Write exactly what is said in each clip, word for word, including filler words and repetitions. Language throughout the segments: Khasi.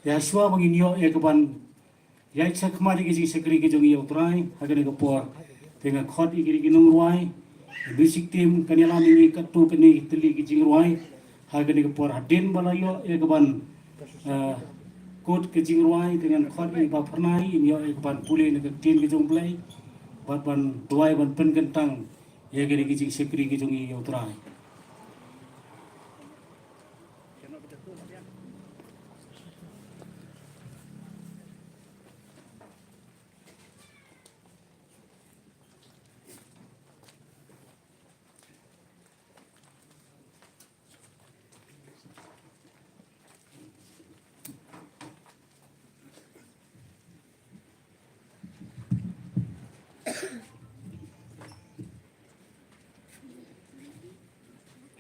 Ïa shuwa ba ngin ïoh ïa ka ban ïaid shakhmat ïa ka jingshakri ka jong ngi ïa U Trai ha kane ka por, te nga khot ïa kine ki nongrwai, music team, kan ïalam ïa ngi katto katne tylli ki jingrwai ha kane ka por. Hadien ba la ïoh ïa ka ban, eh, kut ka jingrwai, te ngan khot ïa i Bah Phyrnai in ïoh ïa ka ban pule na ka ktien ka jong U Blei bad ban duwai ban pynkyntang ïa kane ka jingshakri ka jong ngi ïa U Trai.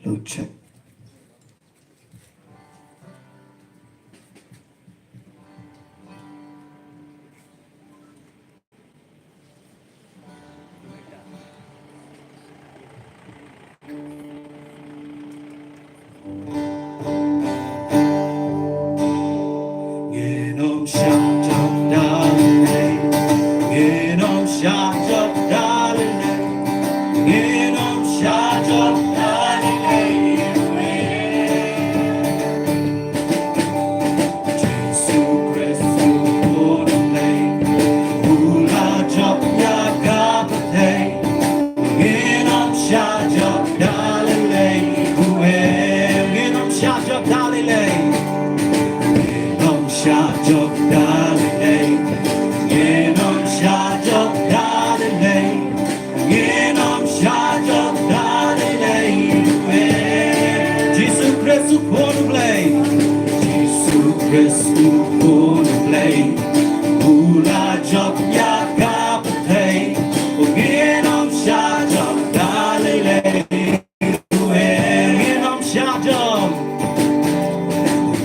Load check. Ngin ym shah jop da lei lei. Ngin ym shah jop da lei lei. Ngin ym shah jop da lei lei. Jisu Khrist u Khun u Blei, u la jop ïa ka pyrthei. Ngin ym shah jop da lei lei, u em, ngin ym shah jop da lei lei. Ngin ym shah jop da lei lei. Ngin ym shah jop da lei lei. Ngin ym shah jop da lei lei. Jisu Khrist u Khun u Blei. Jisu Khrist u Khun u Blei, u la jop ïa ka pyrthei. Ngin ym shah jop da lei lei. Ngin ym shah jop.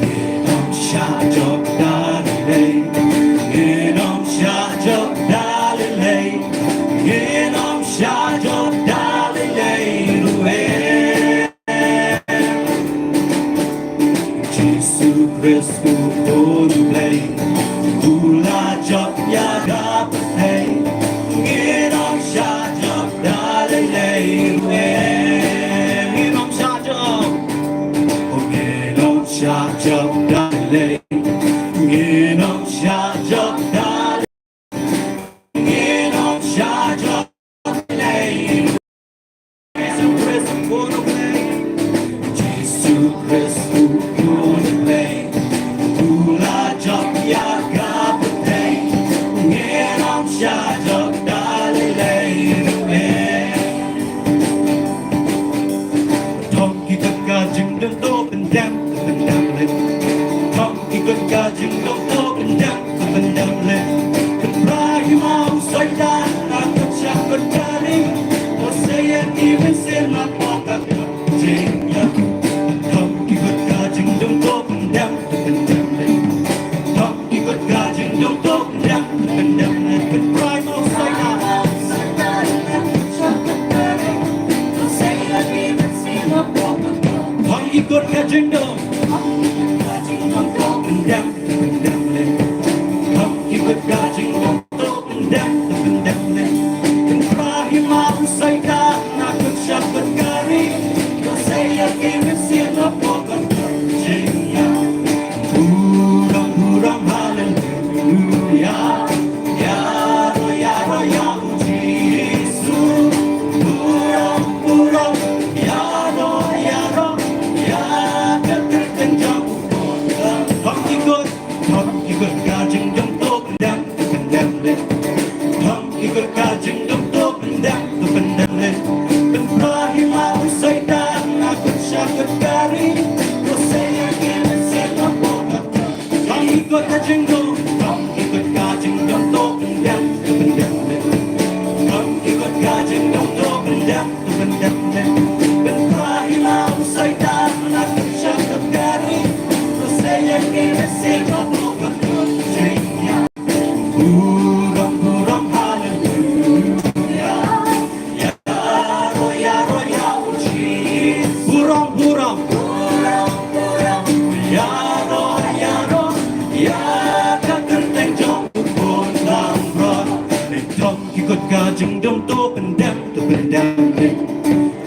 Ngin ym shah jop da lei lei. Ngin ym shah jop da lei lei. Ngin ym shah jop da lei lei ruh em. Jisu Khrist u Khun u Blei, u la jop ïa ka pyrthei. Ngin ym shah jop da lei lei ruh em. Ngin ym shah jop. Ngin ym shah jop da lei lei. Ngin ym shah jop da lei. Ngin ym shah jop da lei lei. Jisu Khrist u Khun u Blei. Jisu Khrist u Khun u Blei. U la jop ïa ka pyrthei. Ngin ym shah jop da lei lei ruh em. Thong ki kut ka jingdon to pyndem, pyndem leh. Thong ki kut ka jingdon to pyndem, pyndem leh. Pynpra hima u Soitan, na kut sha kut ka ri. Ko seiñ ïa ki mynsiem na pok ka jingïap. Thong ki kut ka jingdon to pyndem, pyndem leh. Thong ki kut ka jingdon to pyndem, pyndem leh. Pynpra hima u Soitan. Thong ki kut ka jingdon. Pyndem, pyndem leh. Thong ki kut ka jingdon. Pyndem, pyndem leh. Pynpra hima u Soitan na kut sha kut ka ri. Ko seiñ ïa ki mynsiem na pok ka jingïap. Burom, burom, haleluya. Ïaroh, ïaroh ïa u Jisu. Burom, burom, ïaroh, ïaroh ïa ka kyrteng jong u Khun. Thong ki kut, thong ki kut ka jingdon to pyndem, pyndem leh. Thong ki kut ka jingdon to pyndem, to pyndem leh. Pynpra hima u Soitan na kut sha kut ka ri. Ko seiñ ïa ki mynsiem na pok ka Thong ki kut ka jingdon, thong ki kut ka jingdon to pyndem, to pyndem leh. Thong ki kut ka jingdon to pyndem, to pyndem leh. Pynpra hima u Soitan na kut sha kut ka ri. Ko seiñ ïa ki mynsiem na pok ka jingïap. Burom, burom, haleluya. Ïaroh, ïaroh ïa u Jisu. Burom, burom. Ïaroh, ïaroh ïa ka kyrteng jong u khun langbrot. Thong ki kut ka jingdum to pyndem, to pyndem.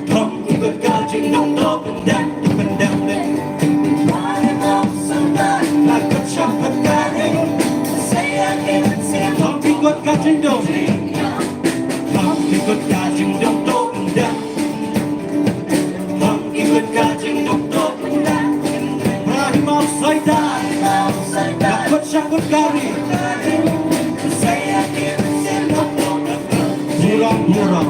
Thong ki kut ka jingdum to pyndem, to pyndem. La kut shah kut ka ri. Thong ki kut ka jingdum. Thong ki kut ka jingdum to pyndem. Thong ki kut ka jingdum to pyndem. Ibrahim Al Saida. La kut shah kut ka ri. Burom, burom,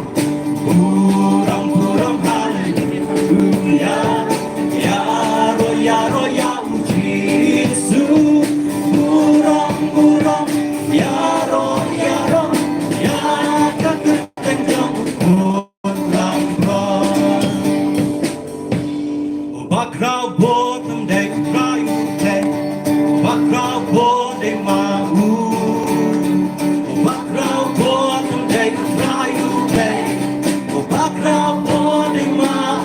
burom, burom, haleluya. Ïaroh, ïaroh, ïa u Jisu. Burom, burom, ïaroh, ïaroh, ïa ka kyrteng jong u khun langbrot. U bakhraw bor ym dei u Trai U Blei. U bakhraw bor dei ma u. U bakhraw bor ym dei u Trai U Blei. U bakhraw bor dei ma u.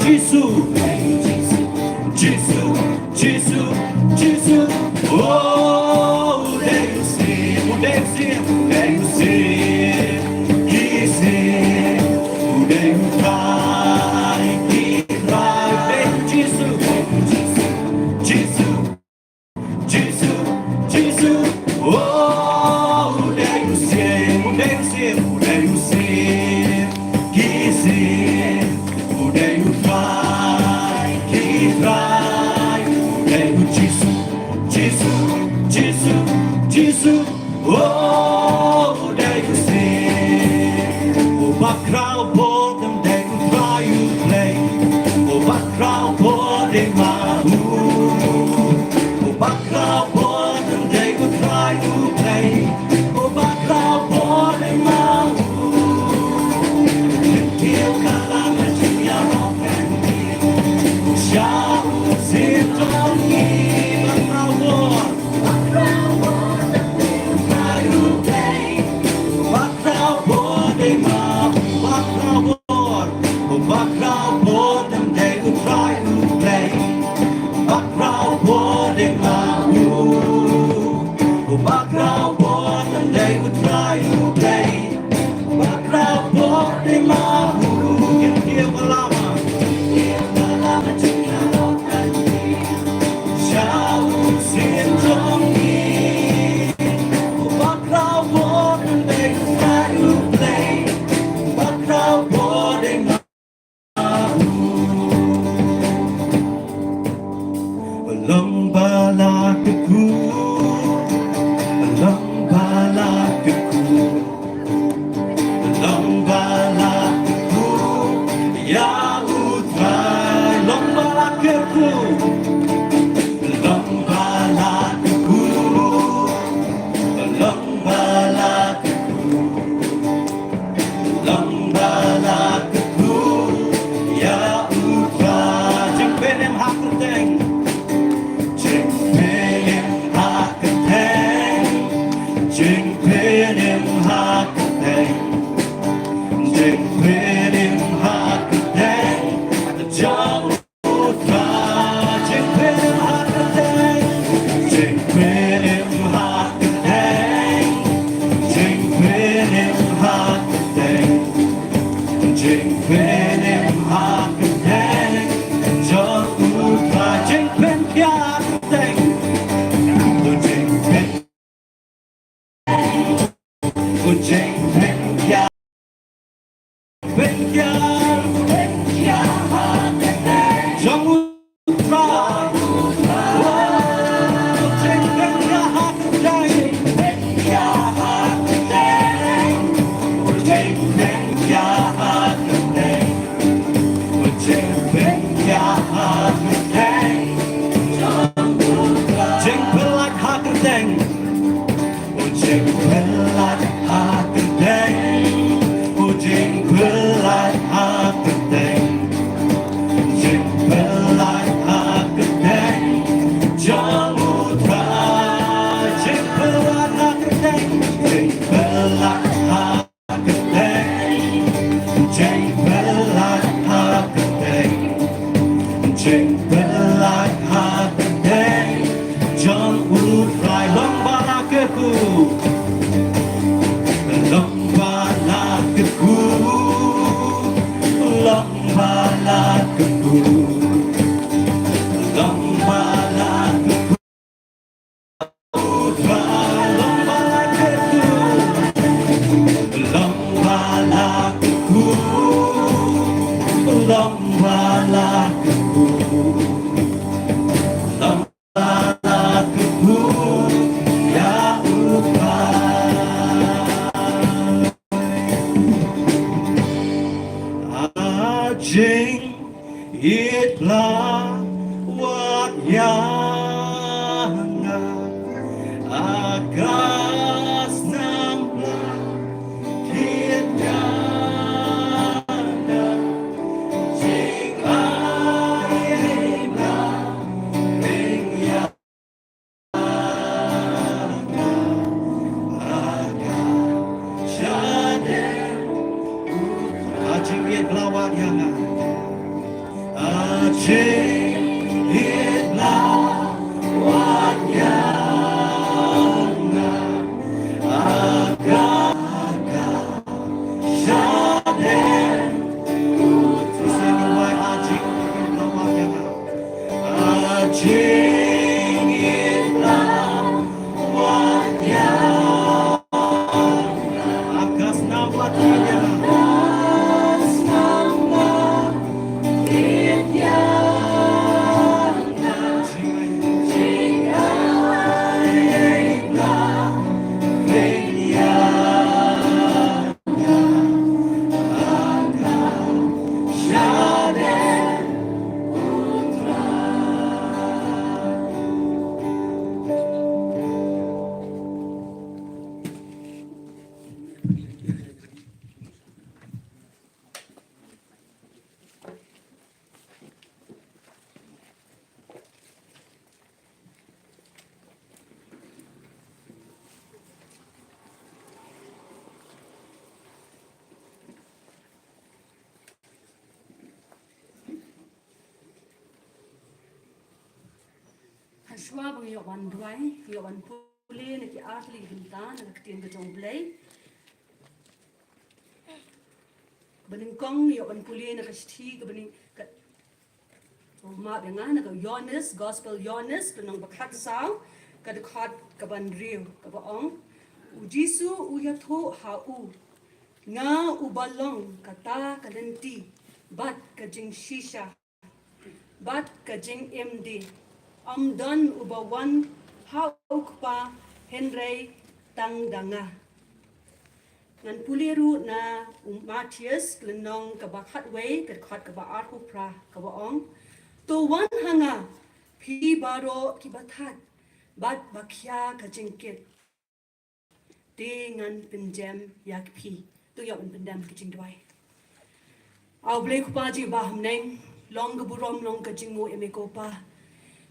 Jisu, Jisu, Jisu, Jisu. Oh, u dei u Siem, u dei u Siem, u dei u Siem, ki Siem. U dei u Trai ki trai, u dei u Jisu, Jisu, Jisu, Jisu. Oh, u dei u Siem, u dei u Siem, u dei u Siem, ki Siem. U dei u Trai ki trai, u dei u Jisu, Jisu, Jisu, Jisu. Oh, u dei u Siem. U bakhraw bor ym dei u Trai U Blei. U bakhraw bor dei ma u. U bakhraw bor ym dei u Trai U Blei. U bakhraw bor dei ma u. Kyntiew ka lam jingïaroh. Long ba la kyrkhu, long ba la kyrkhu. Jingpynim ha kyrteng, jingpynim ha kyrteng jong U Trai. Jingpynim ha kyrteng, jingpynim ha kyrteng, jingpynim ha kyrteng, jingpynim ha kyrteng jong U Trai. Jingpynim ha kyrteng, jingpynim Jingpyllait ha kyrteng. U jingpyllait ha kyrteng, u jingpyllait ha kyrteng, jingpyllait ha kyrteng jong U Trai. Jingpyllait ha kyrteng, jingpyllait ha kyrteng, jingpyllait ha kyrteng, jingpyllait ha kyrteng jong U Trai. Long ba la kyrkhu, long ba la kyrkhu, long ba la kyrkhu, long ba la kyrkhu. Jing Ïeit la wad ïa nga, a ka snam la thied ïa nga, jingaiei la ring ïa Hashwa ba ngi ïoh wan duwai, ngi ïoh wan pule na ki artylli ki bynta na ka ktien ka jong U Blei. Kaba nyngkong ngi ïoh wan pule na ka shithi kaba nyngkong ka, oh, map ïa nga, na ka Ïoannis, Gospel Ïoannis, ka lynnong ba khatsaw, ka dkhot kaba hynriew, kaba ong: U Jisu u ïathuh ha u: Nga uba long kata ka lynti bad ka jingshisha bad ka jingim de. Ym don uba wan ha U Kpa hynrei tang da nga. Ngan pule ruh na u Mathaios, ka lynnong kaba khatwei, ka dkhot kaba arphew phra, kaba ong: To wan ha nga, phi baroh kiba thait bad ba khia ka jingkit, te ngan pynjem ïa phi. To ïa ngan pyndem ka jingduwai. A U Blei Kpa jong ngi ba ha bneng, long ka burom, long ka jingmut ïa me ko Pa.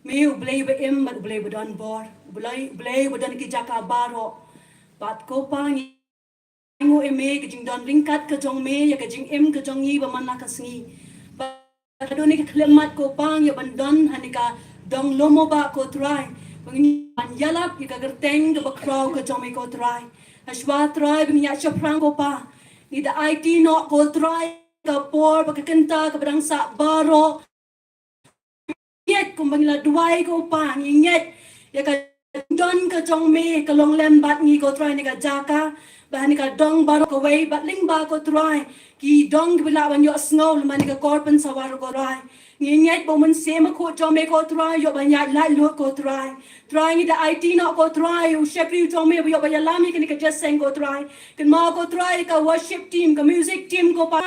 Me U Blei ba im bad U Blei ba don bor, U Blei, U Blei ba don ki jaka baroh. Bad ko Pa ngi ainguh ïa me ka jingdon ryngkat ka jong me ïa ka jingim ka jong ngi ba man la ka sngi. Bad haduh ne ka khyllipmat ko Pa ngi ïoh ban don ha ne ka dong lum mo ba ko Trai. Ba ngi ban ïalap ïa ka kyrteng kaba khraw ka jong me ko Trai. Hashwa Trai ba ngi ïa shaphrang ko Pa, ngi da aiti noh ko Trai ka por ba ka kynta kaba dang sah baroh. Ngeit kumba ngi la duwai ko Pa, ngi ngeit ïa ka don ka jong me ka long lem bad ngi ko Trai ne ka jaka, ba ne ka dong baroh kawei bad lyngba ko Trai ki dong kiba lah ban ïohsngew lem ne ka kor pynsawar ko Trai. Ngi ngeit ba u Mynsiem Bakhuid jong me ko Trai ïoh ban ïaid lait lut ko Trai. Trai ngi da aiti noh ko Trai u shakri u jong me ba ïoh ban ïalam ïa kane ka jingïaseng ko Trai. Kynmaw ko Trai ka worship team, ka music team ko Pa.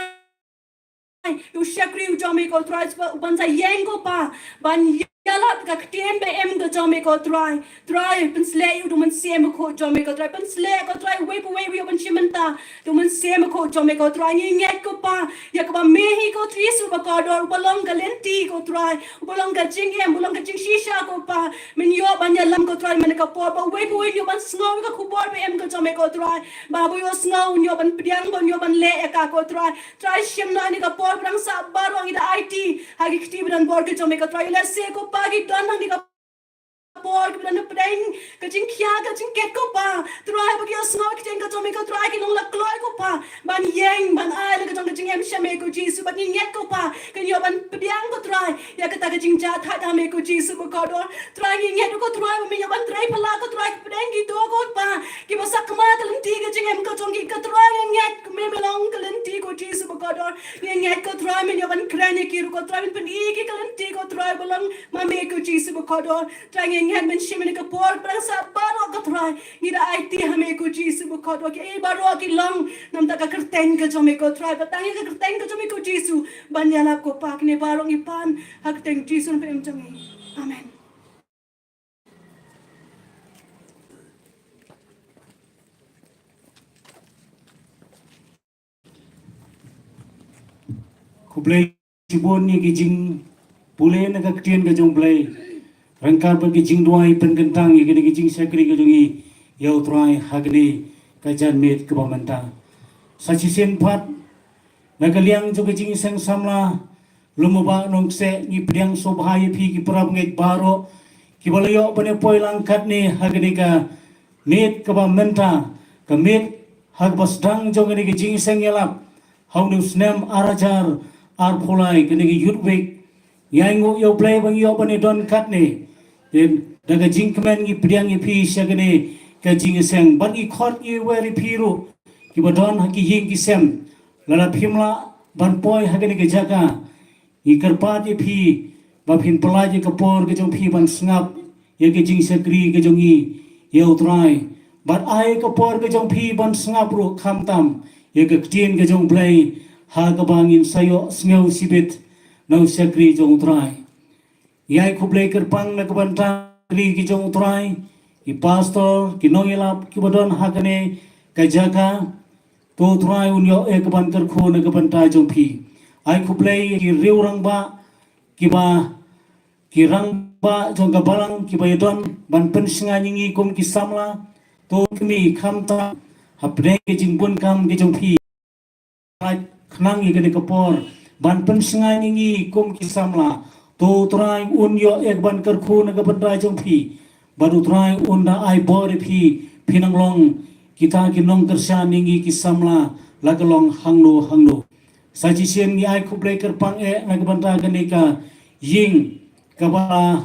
U shakri u jong me ko Trai, u ban sa ïeng ko Pa ban ïalap ka ktien ba im ka jong me ko Trai. Trai pynsleh u da u Mynsiem Bakhuid jong me ko Trai, pynsleh ko Trai uwei pa uwei u ïoh ban shim bynta da u Mynsiem Bakhuid jong me ko Trai. Ngi ngeit ko Pa ïa kaba me hi ko Jisu ba kordor, uba long ka lynti ko Trai, uba long ka jingim, uba long ka jingshisha ko Pa. Men ïoh ban ïalam ko Trai man ka por ba uwei pa uwei ïoh ban sngew ka khubor ba im ka jong me ko Trai, ba u ïohsngew, u ïoh ban pdiang, ba u ïoh ban leh ïa ka ko Trai. Trai shim noh ha ne ka por ba dang sah baroh ngi da aiti ha ki kti ba don bor ka jong me ko Trai. Lehse ko Pa ki don ha ne ka por kiba don hapdeng ka jingkhia ka jingkit ko Pa. Trai ba ki ïohsngew ktien ka jong me ko Trai ki long la kloi ko Pa ban ïeng ban ai la ka jong ka jingim sha me ko Jisu. Bad ngi ngeit ko Pa kin ïoh ban pdiang ko Trai ïa kata ka jingjahthait ha me ko Jisu ba kordor. Trai ngi ngeit ko Trai ba me ïoh ban trei pala ko Trai hapdeng kito ko Pa kiba sakma ka lynti ka jingim ka jong ki ko Trai. Ngi ngeit ko me me long ka lynti ko Jisu ba kordor. Ngi ngeit ko Trai men ïoh ban kren ïa ki ruh ko Trai, men pyni ïa ki ka lynti ko Trai ba long ma me ko Jisu ba kordor. Trai ngi ngeit men shim ïa ka por ba dang sah baroh ko Trai ngi da aiti ha me ko Jisu ba kordor. Kiei baroh ki long namar ka kyrteng ka jong me ko Trai, ba tang ïa ka kyrteng ka jong me ko Jisu ban ïalap ko Pa. Kine baroh ngi pan ha ka kyrteng Jisu nongpynim jong ngi. Amen. Khublei shibun ïa ki jingpule na ka ktien ka jong U Blei ryngkat bad ki jingduwai pynkyntang ïa kine ki jingshakri ka jong ngi ïa U Trai ha kane ka janmiet kaba mynta. Sa shisien pat na ka liang jong ka Jingïaseng Samla Lum Mo Bah Nongkseh, ngi pdiang sngewbha ïa phi ki parabangeit baroh kiba la ïoh ban ïa poi lang katne ha kane ka miet kaba mynta, ka miet ha kaba sdang jong kane ka jingïaseng ïalap ha une u snem ar hajar arphew lai, kane ka Youth Week. Ngi ainguh ïa U Blei ba ngi ïoh ban ïa don katne. Te da ka jingkmen ngi pdiang ïa phi sha kane ka jingïaseng bad ngi khot ngi wer ïa phi ruh kiba don ha ki ïing ki sem, lada phim lah ban poi ha kane ka jaka, ngi kyrpad ïa phi ba phin pyllait ïa ka por ka jong phi ban sngap ïa ka jingshakri ka jong ngi ïa U Trai, bad ai ka por ka jong phi ban sngap ruh khamtam ïa ka ktien ka jong U Blei ha kaba ngin sa ïoh sngew shibit na u shakri jong U Trai. Ngi ai khublei kyrpang na ka bynta ki jong U Trai, ki pastor, ki nongïalap kiba don ha kane ka jaka. To U Trai un ïoh ïa ka ban kyrkhu na ka bynta jong phi. Ai khublei ki riew rangbah, kiba ki rangbah jong ka balang kiba ïa don ban pynsngew ïa ngi kum ki samla. To kmie, khamtam hapdeng ka jingbun kam ka jong phi, khnang ïa kane ka por ban pynsngew ïa ngi kum ki samla. To U Trai un ïoh ïa ka ban kyrkhu na ka bynta jong phi. Bad U Trai un da ai bor ïa phi, phin nang long kita ki nongkyrshan ïa ngi ki samla, la ka long hangno hangno. Sa shisien ngi ai khublei kyrpang eh na ka bynta kane ka ïing kaba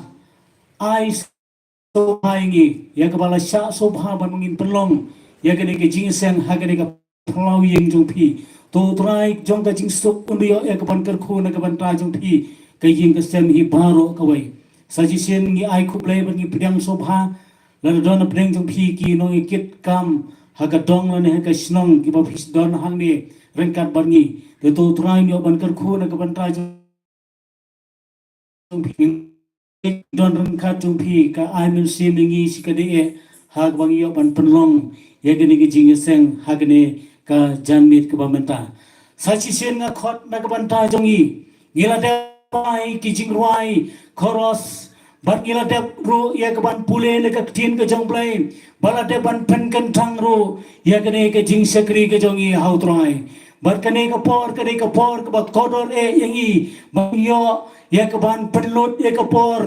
ai sngewbha ïa ngi, ïa kaba la shah sngewbha ban ngin pynlong ïa kane ka jingïaseng ha kane ka phyllaw ïing jong phi. To U Trai jong ka jingsuk un ïoh ïa ka ban kyrkhu na ka bynta jong phi, ka ïing ka sem hi baroh kawei. Sa shisien ngi ai khublei bad ngi pdiang sngewbha lada don hapdeng jong phi ki nongïakit kam ha ka dong lane ha ka shnong kiba phi don hangne ryngkat bad ngi. Te to U Trai un ïoh ban kyrkhu na ka bynta jong jong phi, don ryngkat jong phi, ka ai mynsiem ïa ngi shikatdei eh ha kaba ngi ïoh ban pynlong ïa kane ka jingïaseng ha kane ka janmiet kaba mynta. Sa shisien nga khot na ka bynta jong ngi, ngi la dep ai ki jingrwai chorus Bad ngi la dep ruh ïa ka ban pule na ka ktien ka jong Blei. Bad la dep ban pynkyntang ruh ïa kane ka jingshakri ka jong ngi ha u Trai. Bad kane ka por, kane ka por kaba kordor eh ïa ngi. Ba ngi ïoh ïa ka ban pynlut ïa ka por.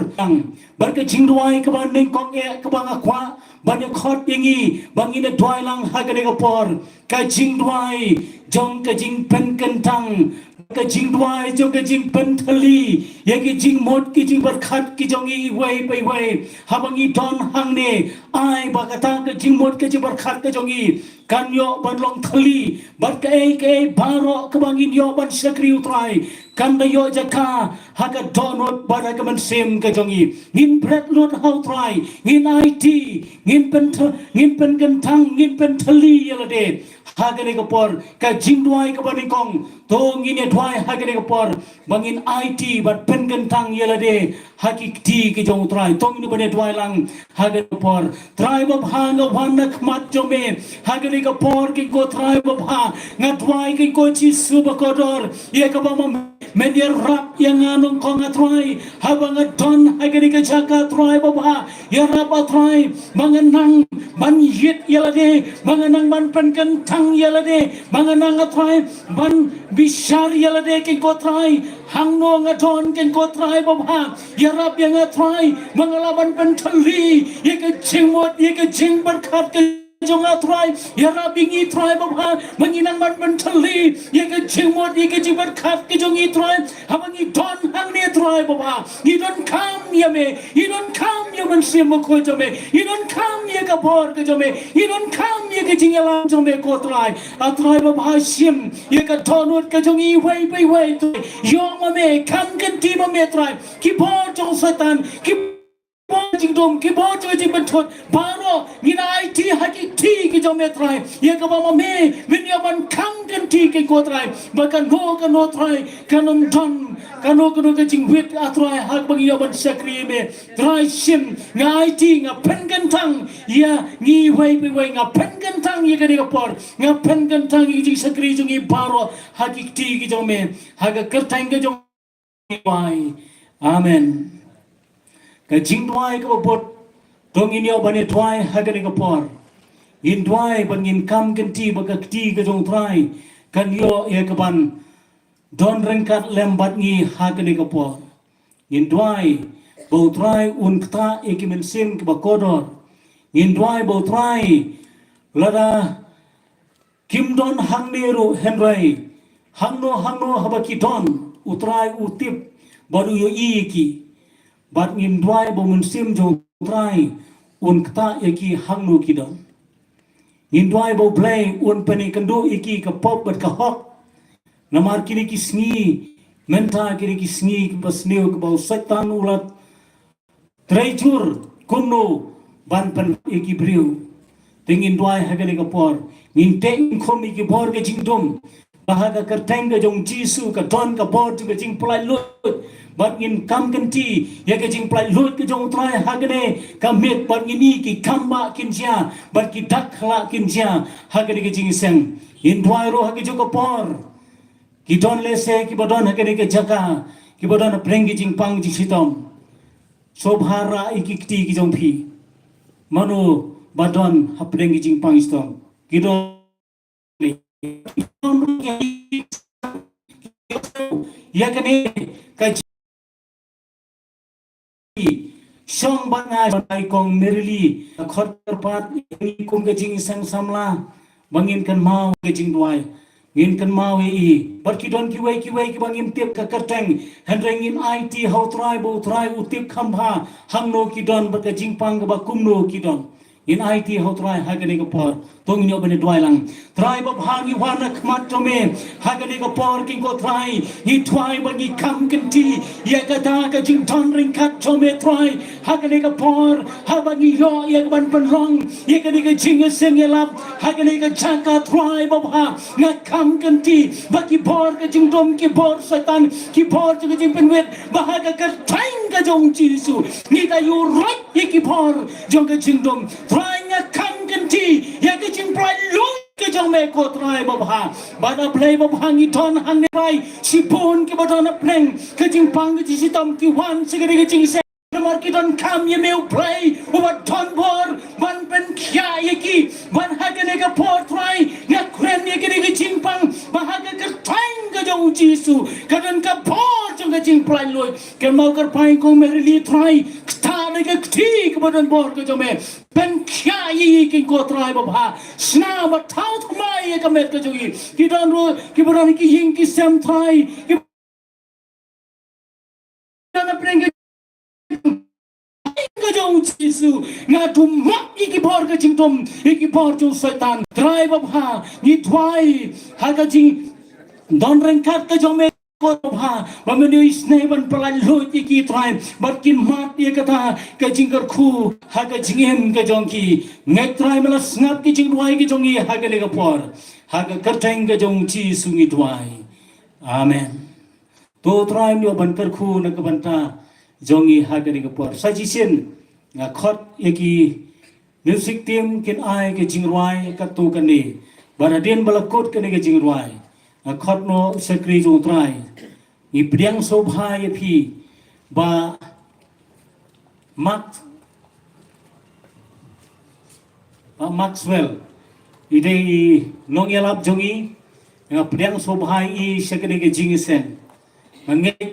Bad ka jingduwai kaba nyngkong eh kaba nga kwah ban ïa khot ïa ngi. Ba ngin ïa duwai lang ha kane ka por. Ka jingduwai jong ka jingpynkyntang, ka jingduwai jong ka jingpynthylli ïa ki jingmut ki jingpyrkhat ki jong ngi iwei pa iwei. Haba ngi don hangne, ai ba kata ka jingmut ka jingpyrkhat ka jong ngi kan ïoh ban long thylli bad kaei kaei baroh kaba ngin ïoh ban shakri u Trai. Kan da ïoh jaka ha ka dohnud bad ha ka mynsiem ka jong ngi. Ngin bret lut ha u Trai, ngin aiti, ngin pynth-, ngin pynkyntang, ngin pynthylli ïa lade. Ha kane ka por, ka jingduwai kaba nyngkong, to ngin ïa duwai ha kane ka por ba ngin aiti bad pynkyntang ïa lade ha ki kti ki jong u Trai. To ngin ïa duwai lang ha kane ka por. Trai babha, nga wan na khmat jong me ha kane ka por, kynkoh Trai babha. Nga duwai, kynkoh Jisu ba kordor, ïa kaba ma men ïarap ïa nga nyngkong a Trai. Haba nga don ha kane ka jaka Trai babha, ïarap a Trai ba ngan nang ban ïit ïa lade, ba ngan nang ban pynkyntang ïa lade, ba ngan nang a Trai ban bishar ïa lade, kynkoh Trai. Hangno nga don, kynkoh Trai babha, ïarap ïa nga Trai ba nga lah ban pynthylli ïa ka jingmut ïa ka jingpyrkhat ka jong nga Trai. Ïarap ïa ngi Trai babha ba ngin nang ban pynthylli ïa ka jingmut ïa ka jingpyrkhat ka jong ngi Trai. Haba ngi don hangne Trai babha, ngi donkam ïa me, ngi donkam ïa u Mynsiem Bakhuid jong me, ngi donkam ïa ka bor ka jong me, ngi donkam ïa ka jingïalam jong me ko Trai. A Trai babha, shim ïa ka dohnud ka jong ngi iwei pa iwei Trai. Ïoh ma me, kham kynti ma me Trai ki bor jong Soitan, ki bor jingdum, ki bor jong ka jingpynthut, baroh ngin aiti ha ki kti ki jong me Trai. Ïa kaba ma me men ïa ban kham kynti, kynkoh Trai, ba kano kano Trai kan ym don kano kano ka jingwit a Trai, haba ngi ïa ban shakri me Trai. Shim, nga aiti, nga pynkyntang ïa ngi iwei pa iwei, nga pynkyntang ïa kane ka por, nga pynkyntang ïa ka jingshakri jong ngi baroh ha ki kti ki jong me, ha ka kyrteng ka jong Amen. Ka jingduwai kaba bud, to ngin ïoh ban ïa duwai ha kane ka por. Ngin duwai ba ngin kham kynti ba ka kti ka jong u Trai kan ïoh ïa ka ban don ryngkat lem bad ngi ha kane ka por. Ngin duwai ba u Trai un ktah ïa ki mynsiem kiba kordor. Ngin duwai ba u Trai, lada kim don hangne ruh hynrei hangno hangno haba ki don, u Trai u tip bad u ïohi ïa ki. Bad ngin duwai ba u Mynsiem jong u Trai un ktah ïa ki hangno ki don. Ngin duwai ba u Blei un pynïakynduh ïa ki ka pop bad ka hok. Namar kine ki sngi mynta, kine ki sngi kiba sniew, kiba u Soitan u la trei jur kumno ban pynïakynduh ïa ki briew. Te ngin duwai ha kane ka por, ngin teh ngin khum ïa ki bor ka jingdum, ba ha ka kyrteng ka jong Jisu ka don ka bor jong ka jingpynlait luid. Bad ngin kham kynti ïa ka jingpynlait luid ka jong u Trai ha kane ka miet, bad ngin ïohi ki kham ba kin jia bad ki dak khlak kin jia ha kane ka jingïaseng. Ngin duwai ruh ha kajuh ka por, ki don lehse kiba don ha kane ka jaka, kiba don hapdeng ki jingpang jingshitom. Sngewbha rah ïa ki kti ki jong phi. Mano ba don hapdeng ki jingpang jingshitom? Ki don ïa kane ka jingshong ba ngai ba ngai kong Merili, ka khot kyrpad ïa ngi kum ka jingïaseng samla ba ngin kynmaw ka jingduwai. Ngin kynmaw ïa i. Bad ki don kiwei kiwei kiba ngim tip ka kyrteng, hynrei ngin aiti ha u Trai ba u Trai u tip kham bha hangno ki don bad ka jingpang kaba kumno ki don. Ngin aiti ha u Trai ha kane ka por. To ngin ïoh ban ïa duwai lang. Trai babha, ngi wan na khmat jong me ha kane ka por, kynkoh Trai, ngi duwai ba ngi kham kynti ïa kata ka jingdon ryngkat jong me Trai. Ha kane ka por, haba ngi ïoh ïa ka ban pynlong ïa kane ka jingïaseng ïalap ha kane ka jaka Trai babha, nga kham kynti ba ki bor ka jingdum, ki bor Soitan, ki bor jong ka jingpynwit, ba ha ka kyrteng ka jong Jisu ngi da ïuh roit ïa ki bor jong ka jingdum. Trai, nga kham kynti ïa ka jingpynlait luid ka jong me ko Trai babha. Bad A Blei babha, ngi don hangne Trai shibun kiba don hapdeng ka jingpang ka jingshitom, ki wan sha kane ka jingïaseng namar ki donkam ïa me U Blei uba don bor ban pynkhia ïa ki. Ban ha kane ka por Trai nga kren ïa kane ka jingpang ba ha ka kyrteng ka jong U Jisu ka don ka bor jong ka jingpyllait luid. Kynmaw kyrpang kong Mary Lee Trai, kata da ka kti kaba don bor ka jong me. Pynkhia ïa ki ko Trai babha. Sna ba thaw thymmai ïa ka met ka jong i. Ki don ruh kiba don ki ïing ki sem Trai. Ki don na pdeng ka ka jong U Jisu, nga dum mak ïa ki bor ka jingdum, ïa ki bor jong Soitan. Trai babha, ngi duwai ha ka jingdon ryngkat ka jong me ko babha, ba men ïohi sngewbha ban pyllait luid ïa ki Trai, bad kin mad ïa kata ka jingkyrkhu ha ka jingim ka jong ki. Ngeit Trai me la sngap ki jingduwai ki jong ngi ha kane ka por. Ha ka kyrteng ka jong U Jisu ngi duwai. Amen. To Trai un ïoh ban kyrkhu na ka bynta jong ngi ha kane ka por. Sa shisien nga khot ïa ki music team kin ai ka jingrwai katto katne. Bad hadien ba la kut kane ka jingrwai nga khot noh u shakri jong U Trai. Ngi pdiang sngewbha ïa phi Bah Mark, Bah Maxwell, i dei i nongïalap jong ngi, nga pdiang sngewbha ïa i sha kane ka jingïaseng. Nga ngeit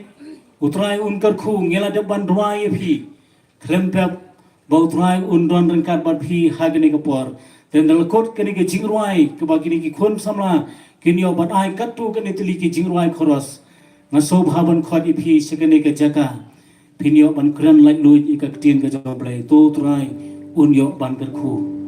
U Trai un kyrkhu, ngi la dep ban duwai ïa phi. Khlem pep ba U Trai un don ryngkat bad phi ha kane ka por. Te ynda la kut kane ka jingrwai kaba kine ki khun samla kin ïoh ban ai katto katne tylli ki jingrwai chorus. Nga sngewbha ban khot ïa phi sha kane ka jaka. Phin ïoh ban kren laitluid ïa ka ktien ka jong U Blei. To Trai un ïoh ban kyrkhu.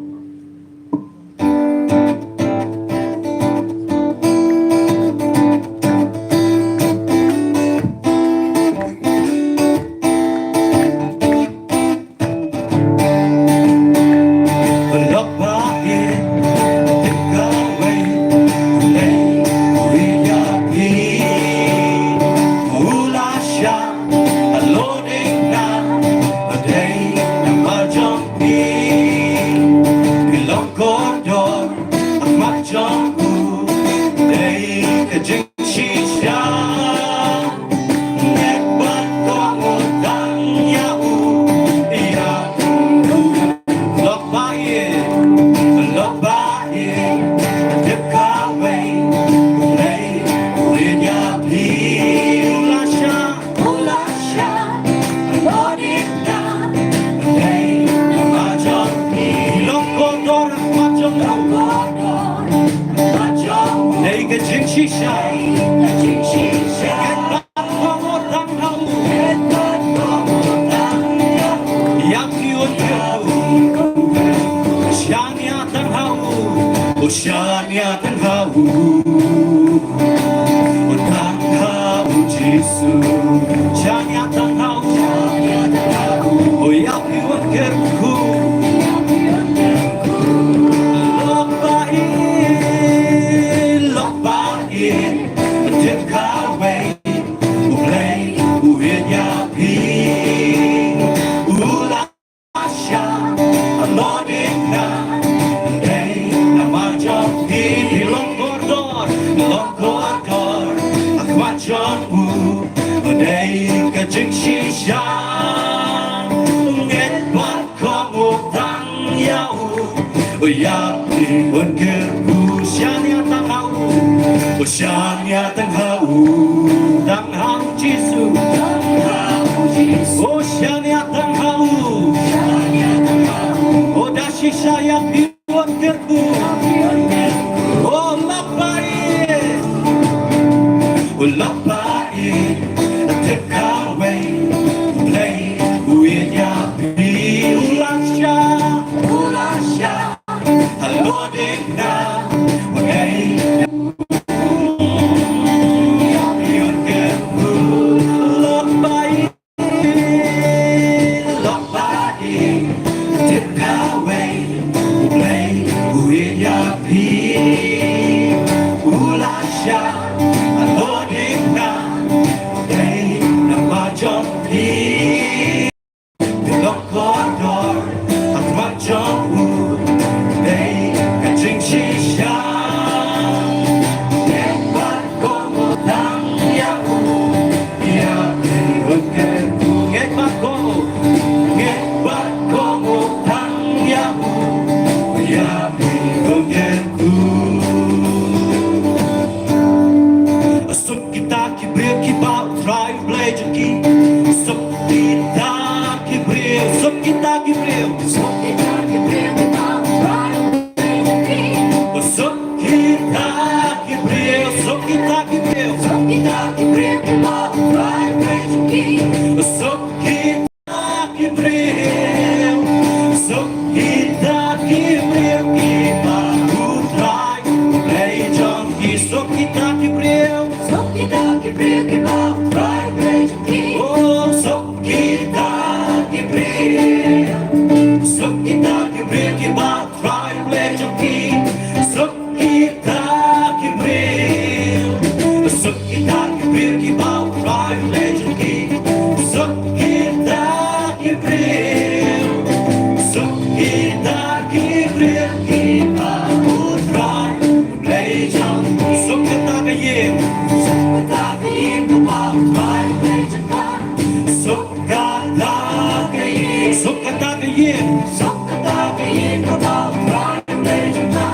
Shania tang ha u, o shania tang ha u, o tang ha u Jisu. Shania tang ha u, o ïa phi wan kyrkhu. Lok ba ïeit, lok ba ïeit, tip kawei, U Blei u ïeit ïa phi. U la Shania tang ha u, shania tang ha u, tang ha u Jisu. O shania tang ha u, o da shisha ïa phi wan kyrkhu. O lok ba ïeit, o lok ba ïeit, tip kawei, U Blei u ïeit ïa phi. U la shah, u la shah. Long kordor ha khmat jong u, dei ka jingshisha. Ngeit bad ko, tang ïa u, ïa u, ngeit bad ko, Suk kita ki briew, suk kita ki briew, suk kita ki briew kiba u Trai u pynlong ki. Suk kita ki briew, suk kita ki briew kiba u Trai u pynlong ki. Suk kita ki briew, suk kita ki briew kiba u Trai u pynlong ki. Oh, suk kita ki briew, suk kita ki briew kiba u Trai u pynlong ki. Suk kita ki briew, suk kita ki briew kiba u Trai u pynlong ki. Suk kita ki briew, suk kita ki briew kiba u Trai u pynlong ki. Suk kata ka ïing, suk kata ka ïing kiba u Trai u pynlong ki. Suk kata ka ïing, suk kata ka ïing, suk kata ka ïing kaba u Trai u pynlong jong nga.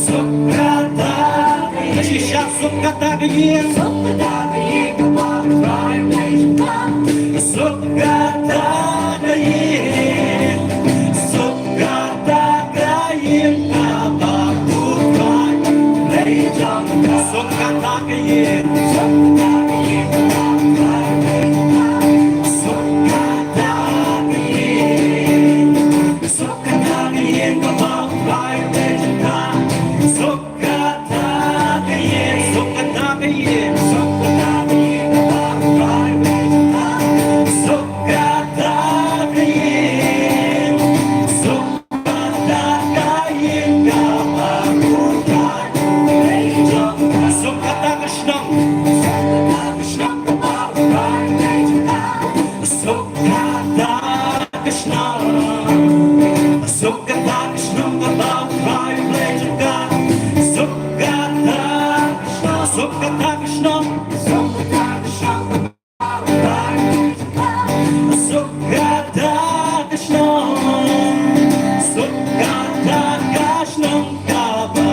Suk kata ka ïing, shisha suk kata ka ïing, suk kata ka ïing kaba u Trai u pynlong jong nga. Suk kata ka ïing, suk kata ka ïing kaba u Trai u pynlong jong nga. Suk kata ka ïing, suk kata ka ïing kaba u Trai u pynlong jong nga. Suk kata ka ïing, suk kata ka ïing kaba u Trai u pynlong jong nga. Suk kata ka ïing, suk kata ka ïing, suk kata ka ïing kaba u Trai u pynlong jong nga. Suk kata ka ïing, suk kata ka ïing kaba u Trai u pynlong jong nga. Suk kata ka shnong, suk kata ka shnong kaba u Trai u pynlong jong nga. Suk kata ka shnong, suk kata ka shnong kaba u Trai u pynlong jong nga. Suk kata ka shnong, suk kata ka shnong, suk kata ka shnong kaba u Trai u pynlong jong nga. Suk kata ka shnong, suk kata ka shnong kaba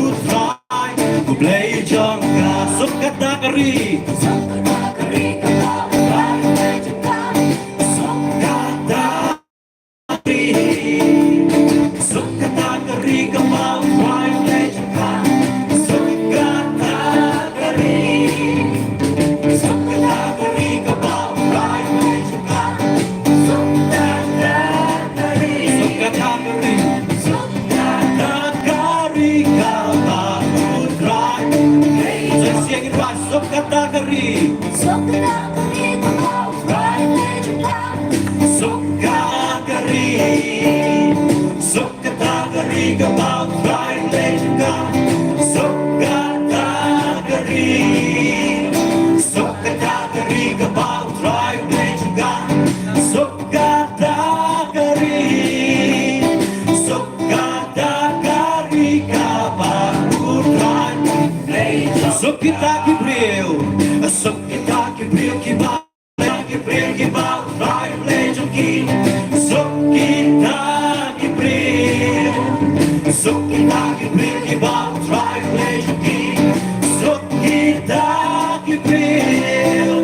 u Trai u Blei jong nga. Suk kata ka ri, suk kata ka ri kaba u Trai u Blei jong nga. Suk kata ka ri, suk kata ka ri kaba u Trai u Blei jong nga. Suk kata ka ri, suk kata ka ri kaba u Trai u Blei jong nga. Suk kata ka ri, suk kata ka ri, suk kata ka ri kaba u Trai. Sa sing ïa ki ba, suk kata ka ri, suk kata ka ri kaba u Trai u pynlong jong nga. Suk kata ka ri, suk kata ka ri kaba u Trai u pynlong jong nga. Suk kata ka ri, suk kata ka ri kaba u Trai u pynlong jong nga. Suk kata ka ri, suk kata ka ri kaba u Trai u pynlong jong nga. Suk kita ki briew, suk kita ki briew kiba, ki briew kiba u Trai u pynlong jong ki. Suk kita ki briew, suk kita ki briew kiba u Trai u pynlong jong ki. Suk kita ki briew,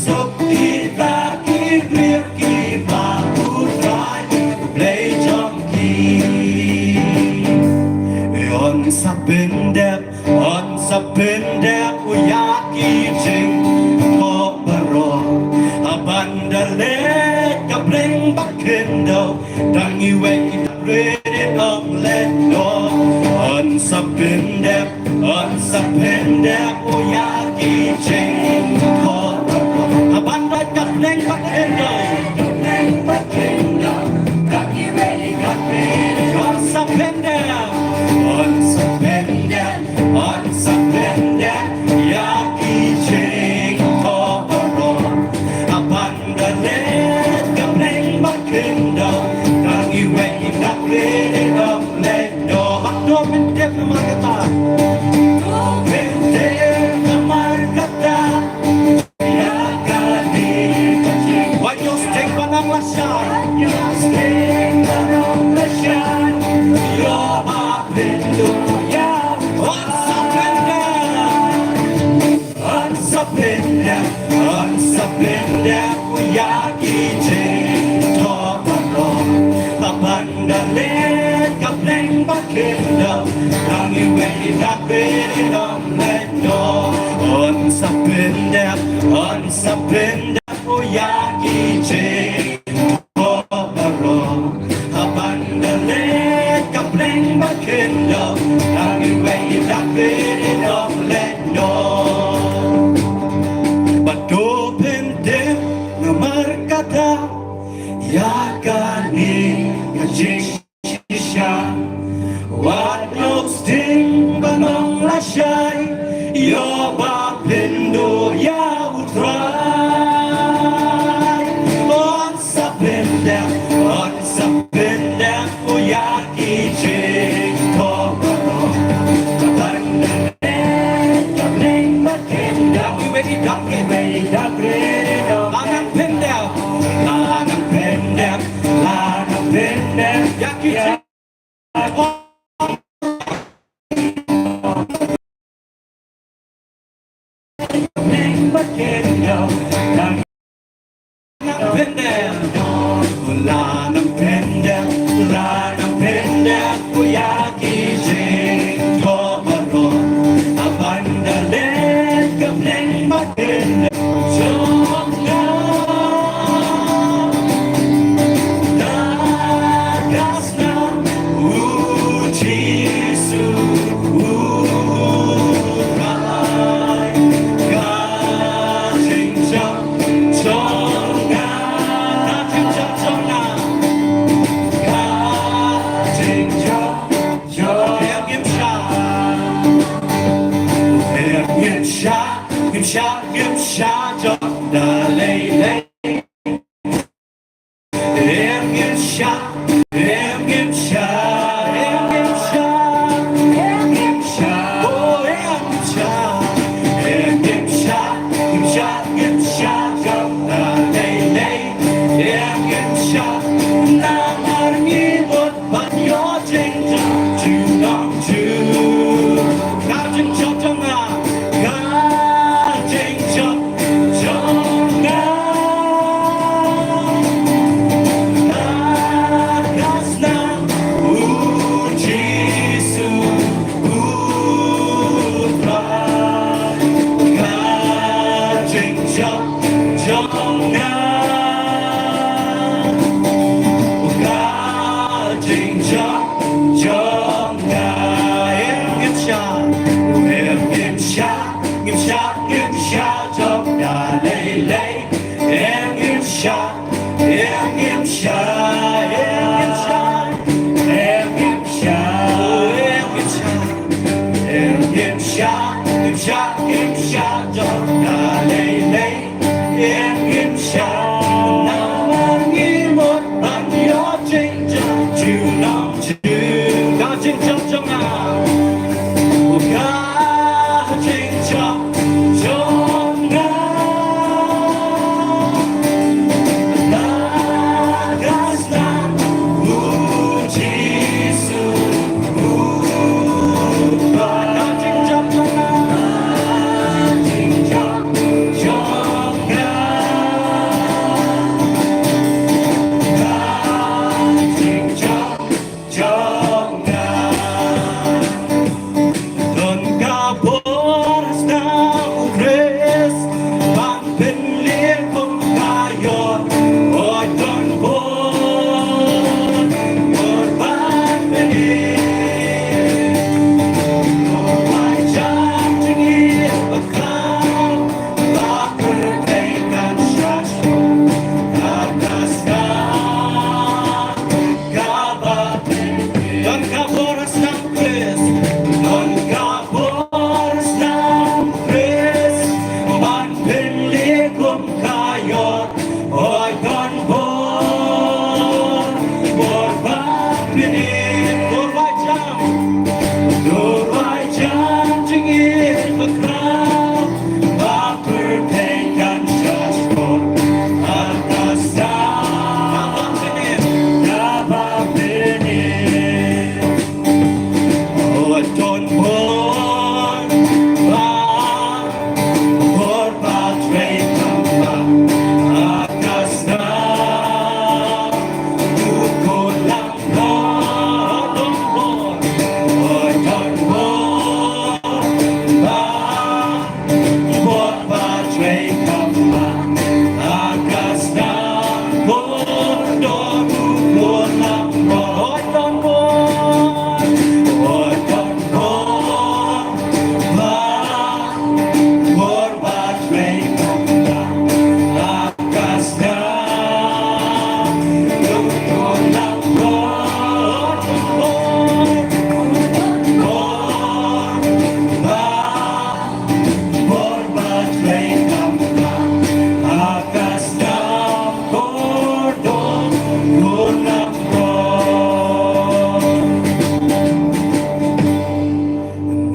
suk kita ki briew kiba u Trai u pynlong jong ki. Yn sa pyndep, yn sa pyndep ïa ki jingthoh baroh. Haba da leit ka bneng ba khyndew, dang iwei i dang rit ym leit noh. Yn sa pyndep, yn sa pyndep ïa ki jingthoh baroh. Haba da leit ka bneng ba khyndew, bneng ba khyndew, dang iwei i dang rit ym leit noh. Yn sa pyndep, yn sa pyndep, yn sa pyndep ïa ki jingthoh baroh. Haba da leit ka bneng ba khyndew, dang iwei i dang rit ym leit noh. Bad to pyndep namar kata, to pyndep namar kata. Ïa kane ka jingwan ïohsneng ba nang lashai, ïohsneng ba nang lashai. Ïoh ba pynduh ïa. Yn sa pyndep, yn sa pyndep, yn sa pyndep ïa ki jingthoh baroh. Haba da leit ka bneng ba khyndew, Nang iwei i dak bit i dom leit noh. Un sa pyndep, un sa pyndep u ïa ki jingthoh baroh. Haba da leit ka bneng ba khyndew, nang iwei i dak bit i dom leit noh. Bad to pyndep namar kata ïa kane ka jing shisha. Wat noh sting ban ong lashai, ïoh ba pynduh ïa U Trai. Un sa pyndep, un sa pyndep u ïa ki jingthoh baroh. Ka bneng, ka bneng ba khyndew, iwei i dak, iwei i dak, la nang pyndep, la nang pyndep, la nang pyndep ïa ki jing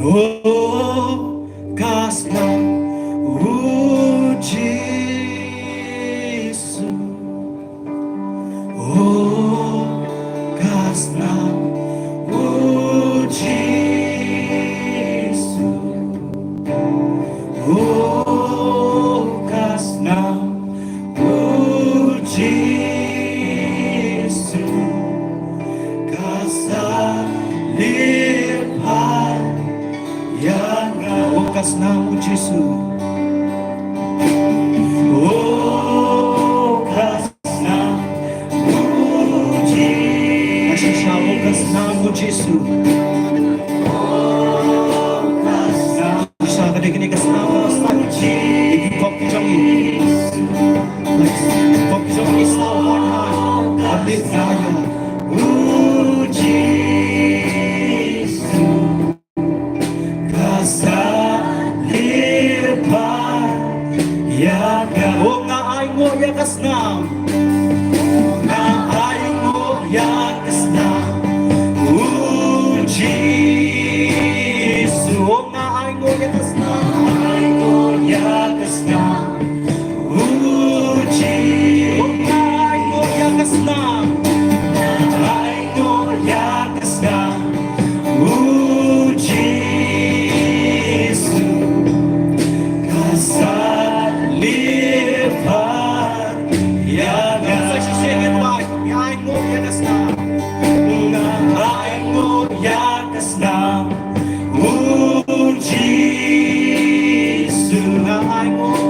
O ka snam u Jisu. O ka snam u Jisu. O ka snam u Jisu. Ka sa lipat ïa nga. O ka snam u Jisu. O ka snam u Jisu. Ka shisha, o ka snam u Jisu. O ka snam. Shisha ka dei kane ka snam u Jisu. Ïa ki pop ki jong ngi. Pop ki jong ngi, snam u Jisu. Ka dei ka ïa u Jisu. Ka sa lipat ïa nga. O nga ai nguh ïa ka snam. Nga ai nguh ïa ka snam u Jisu. O nga ai nguh ïa ka snam. Ai nguh ïa ka snam u Jisu. O nga ai nguh ïa ka snam. Ai nguh ïa ka snam u Jisu. Ka sa lipat ïa nga. Sa shisha ngan wad. Ai nguh ïa ka snam. Nga ai nguh ïa ka snam u Jisu. Nga ai nguh,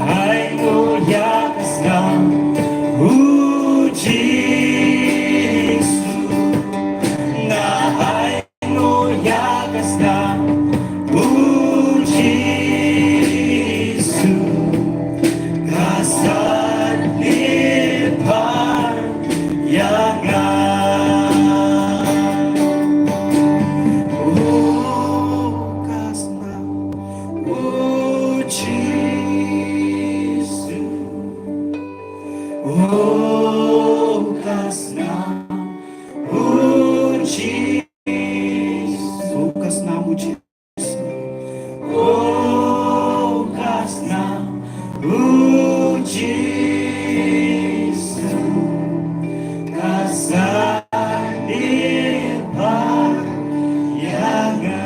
ai nguh ïa ka snam u Jisu. Nga ai nguh ïa ka snam u Jisu. Ka sa lipat ïa nga. O ka snam u Jisu. O ka snam u Jisu. O ka snam u Jisu. O ka snam u Jisu. Ka sa lipat ïa nga.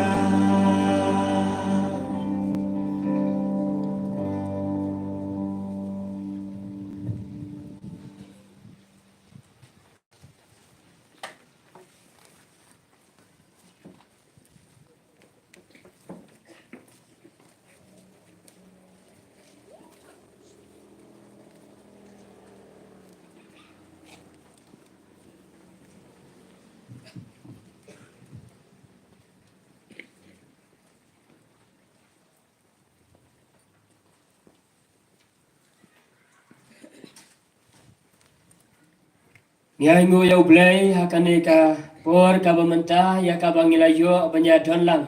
Ngi ai nguh ïa U Blei ha kane ka por kaba mynta, ïa kaba ngi la ïoh ban ïa don lang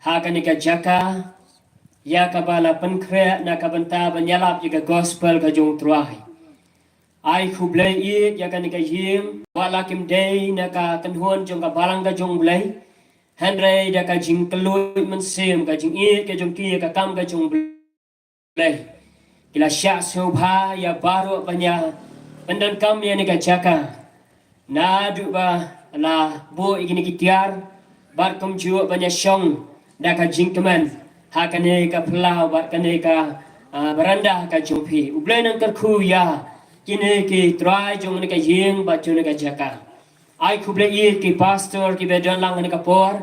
ha kane ka jaka, ïa kaba la pynkhreh na ka bynta ban ïalap ïa ka gospel ka jong U Trai. Ai khublei ïa kane ka ïing, wat la kim dei na ka kynhun jong ka balang ka jong U Blei, hynrei da ka jingkylluid mynsiem, ka jingïeit ka jong ki ïa ka kam ka jong U Blei. Blei. Ki la shah sngewbha ïa baroh ban ïa pyndonkam ïa kane ka jaka. Naduh ba la buh ïa kine ki tiar bad kumjuh ban ïa shong da ka jingkmen ha kane ka phyllaw bad kane ka, ah, baranda ka jong phi. U Blei un kyrkhu ïa kine ki trai jong kane ka ïing bad jong kane ka jaka. Ai khublei ïa ki pastor kiba don lang ha kane ka por.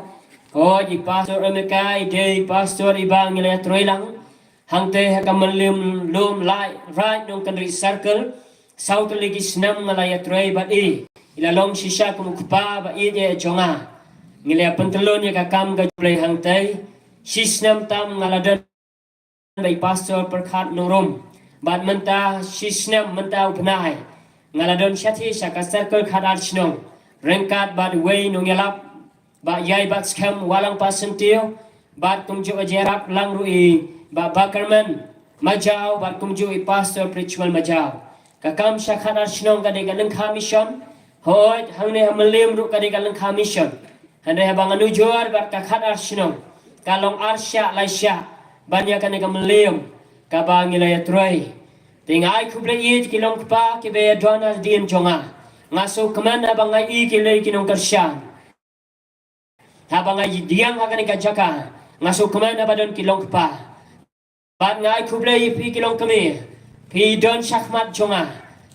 Ko i pastor Emeka i dei pastor iba ngi la ïatrei lang hangtei ha ka Mylliem Lum Lai, Raid Nongkynrih Circle. Saw tylli ki snem nga la ïatrei bad i. I la long shisha kum u kpa ba ïeit jong nga. Ngi la ïa pyntyllun ïa ka kam ka jong U Blei hangtei. Shi snem tam nga la don bad i Pastor Pyrkhat Nongrum. Bad mynta shi snem mynta u bnai nga la don shathie sha ka Circle Khatar Shnong ryngkat bad uwei u nongïalap Bah Ïai Batskhem Wallang Pastor Tiew, bad kumjuh ïarap lang ruh i Bah Bakerman Majaw, bad kumjuh i Pastor Prichwell Majaw. Ka kam sha Khatar Shnong ka dei ka lyngkha mission. Hooid, hangne ha Mylliem ruh ka dei ka lyngkha mission. Hynrei haba nga nujor bad ka khat ar shnong, ka long ar shah lai shah ban ïa kane ka mylliem kaba ngi la ïatrei. Te nga ai khublei ïa ki long kpa kiba ïadon hadien jong nga. Nga sngewkmen haba nga ïohi ki lei ki nongkyrshan. Haba nga ïa diang ha kane ka jaka, nga sngewkmen haba don ki long kpa. Bad nga ai khublei ïa phi ki long kmie, phi don shakhmat jong nga.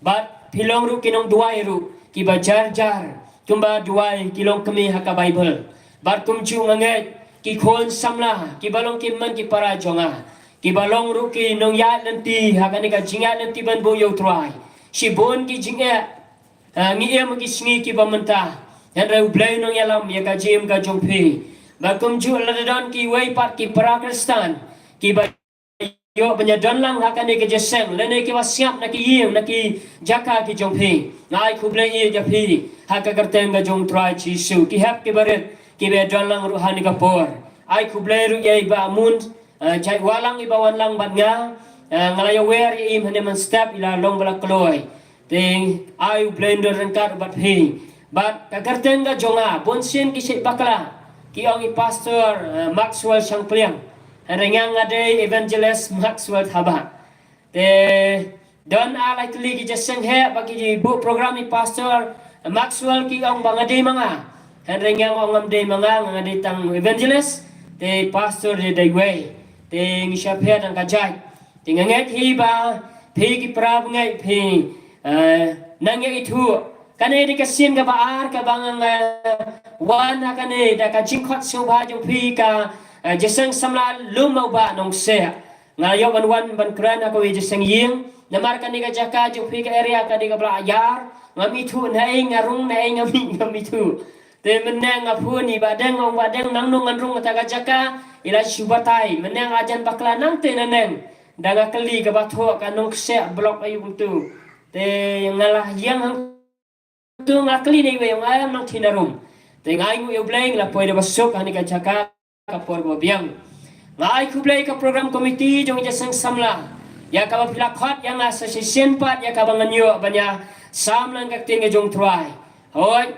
Bad phi long ruh ki nongduwai ruh kiba jar jar kumba duwai ki long kmie ha ka Baibl. Bad kumjuh nga ngeit ki khun samla kiba long ki hynmen ki para jong nga, kiba long ruh ki nongïaid lynti ha kane ka jingïaid lynti ban buh ïa U Trai. Shibun ki jingeh, ah, ngi im ha ki sngi kiba mynta. Hynrei U Blei un nongïalam ïa ka jingim ka jong phi. Bad kumjuh lada don kiwei pat ki para Khristan kiba ïoh ban ïadon lang ha kane ka jingïaseng lane kiba sngap na ki ïing na ki jaka ki jong phi, nga ai khublei ïa phi ha ka kyrteng ka jong U Trai Jisu. Ki hep kiba rit kiba ïadon lang ruh ha kane ka por, ai khublei ruh ïa i Bah Mun, eh, jait Wahlang iba wan lang bad nga. Eh, nga la ïawer ïa i mynne mynstep, i la long ba la kloi. Te ai U Blei un don ryngkat bad phi. Bad ka kyrteng ka jong nga, bunsien ki shait bakla ki ong i Pastor, eh, Maxwell Shangpliang. Hynrei nga nga dei Evangelist Maxwell Thabah. Te don ar lai tylli ki jingïaseng heh ba ki buh program i Pastor Maxwell ki ong ba nga dei ma nga. Hynrei nga nga ong ngam dei ma nga, nga dei tang Evangelist. Te Pastor dei dei wei. Te ngi shah phet tang ka jait. Te nga ngeit hi ba phi ki para bangeit phi, eh, nang ïa ithuh. Kane dei ka sien kaba ar kaba nga, eh, wan ha kane da ka jingkhot sngewbha jong phi ka, eh, jingïaseng samla lum u Bah Nongkseh. Nga ïoh ban wan ban kren ha kawei jingïaseng ïing. Namar kane ka jaka jong phi ka area ka dei kaba la ïar. Ngam ithuh naei nga rung naei ngam, ngam ithuh. Te mynne nga phone i Bah Deng, ong Bah Deng nangno ngan rung kata ka jaka, i la shu batai. Mynne nga jan bakla nangta nangne. Da nga kylli kaba thoh ka Nongkseh block aïu kumtu. Te nga la ïeng hangtu nga kylli na iwei, ong ai nang thin na rung. Te nga ai nguh ïa U Blei nga la poi da ba suk ha kane ka jaka ka por ba biang. Nga ai khublei ka program committee jong ka jingïaseng samla ïa kaba phi la khot ïa nga sa shisien pat ïa kaba ngan ïoh ban ïa samla ha ka ktien ka jong U Trai. Hooid.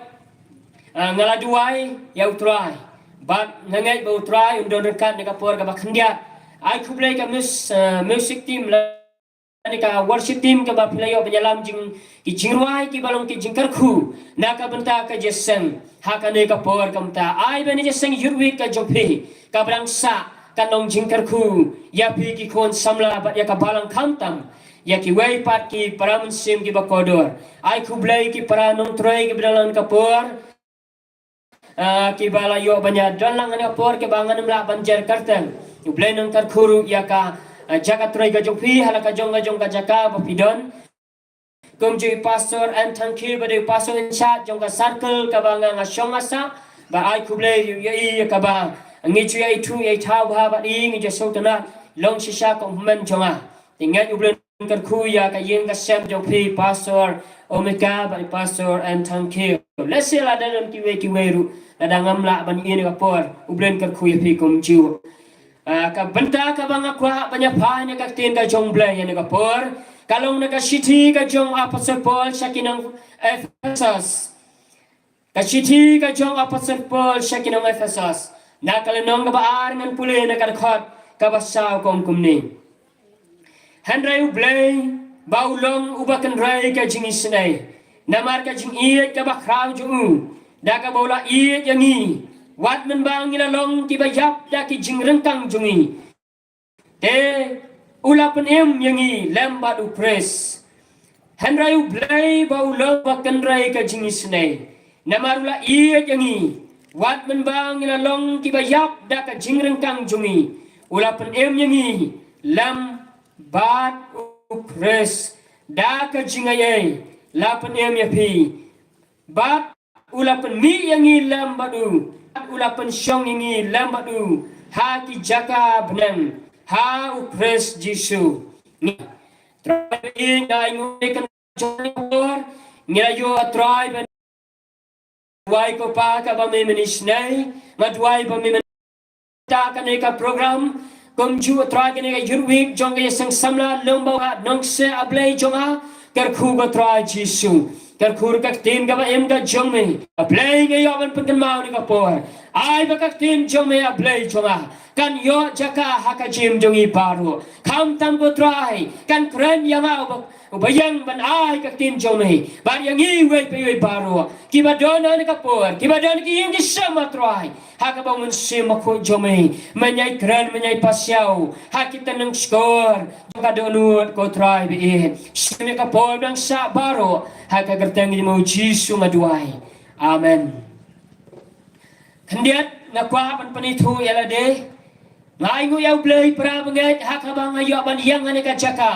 Ah, nga la duwai ïa U Trai. Bad nga ngeit ba U Trai un don ryngkat ha ka por kaba khyndiat. Ai khublei ka mus-, ah, music team lane ka worship team kaba phi la ïoh ban ïalam jing, ki jingrwai kiba long ki jingkyrkhu na ka bynta ka jingïaseng ha kane ka por. Kumta ai ba kane ka jingïaseng Youth Week ka jong phi kaba dang sah kan long jingkyrkhu ïa phi ki khun samla bad ïa ka balang khamtam ïa kiwei pat ki para mynsiem kiba kordor. Ai khublei ki para nongtrei kiba dang long ha ka por. Ah, kiba la ïoh ban ïadon lang ha kane ka por kiba ngan ym lah ban jer kyrteng. U Blei un nang kyrkhu ruh ïa ka, ah, jaka trei ka jong phi ha la ka jong ka jong ka jaka ba phi don. Kumjuh i Pastor N Thangkhiew ba dei u Pastor in charge jong ka circle kaba nga nga shong nga sah. Ba ai khublei ruh ïa i ïa kaba ngi ju ïa ithuh ïa ithaw bha bad i, ngi ju sngewtynnat long shisha kum hynmen jong nga. Te ngeit U Blei un kyrkhu ïa ka ïing ka sem jong phi Pastor Omeka bad Pastor N Thangkhiew. Lehse lada don kiwei kiwei ruh lada ngam lah ban ïohi ha kane ka por, U Blei un kyrkhu ïa phi kumjuh. Ah, ka bynta kaba nga kwah ban ïa phai na ka ktien ka jong U Blei ha kane ka por ka long na ka shithi ka jong u Apostol Paul sha ki nong Ephesos. Ka shithi ka jong u Apostol Paul sha ki nong Ephesos, na ka lynnong kaba ar ngan pule na ka dkhot kaba saw, ka ong kumne. Hynrei U Blei ba u long uba kynrei ka jingisynei namar ka jingïeit kaba khraw jong u, da kaba u la ïeit ïa ngi wat mynba ngi la long kiba ïap da ki jingryngkang jong ngi. Te u la pynim ïa ngi lem bad u Khrist. Hynrei U Blei ba u long ba kynrei ka jingisynei namar u la ïeit ïa ngi, wat mynba ngi la long kiba ïap da ka jingryngkang jong ngi, u la pynim ïa ngi lem bad u Khrist. Da ka jingaiei la pynim ïa phi bad u la pynmih ïa ngi lem bad u, u la pynshong ïa ngi lem bad u ha ki jaka bneng ha u Khrist Jisu. Trai ba ïeit, nga ai nguh ïa ka jong ka por, nga ïoh Trai ba, duwai ko Pa kaba me men isynei, nga duwai ba me men ta kane ka program, kumjuh Trai kane ka Youth Week jong ka ïaseng samla lem bad u Nongkseh, A Blei jong nga, kyrkhu ko Trai Jisu, kyrkhu ka ktien kaba im ka jong me. A Blei nga ïoh ban pynkynmaw ïa ka por. Ai ba ka ktien jong me A Blei jong nga kan ïoh jaka ha ka jingim jong ngi baroh. Khamtam ko Trai kan kren ïa nga uba, uba ïeng ban ai ka ktien jong me. Bad ïa ngi iwei pa iwei baroh kiba don ha kane ka por, kiba don ha ki ïing ki sem A Trai. Ha kaba u Mynsiem Bakhuid jong me, men ïai kren, men ïai pasiaw ha ki tnat shkor jong ka dohnud ko Trai baieit. Shim ïa ka por nang sah baroh ha ka kyrteng jong u Jisu nga duwai. Amen. Khyndiat nga kwah ban pynithuh ïa lade. Nga ainguh ïa U Blei para bangeit ha kaba nga ïoh ban ïeng ha kane ka jaka.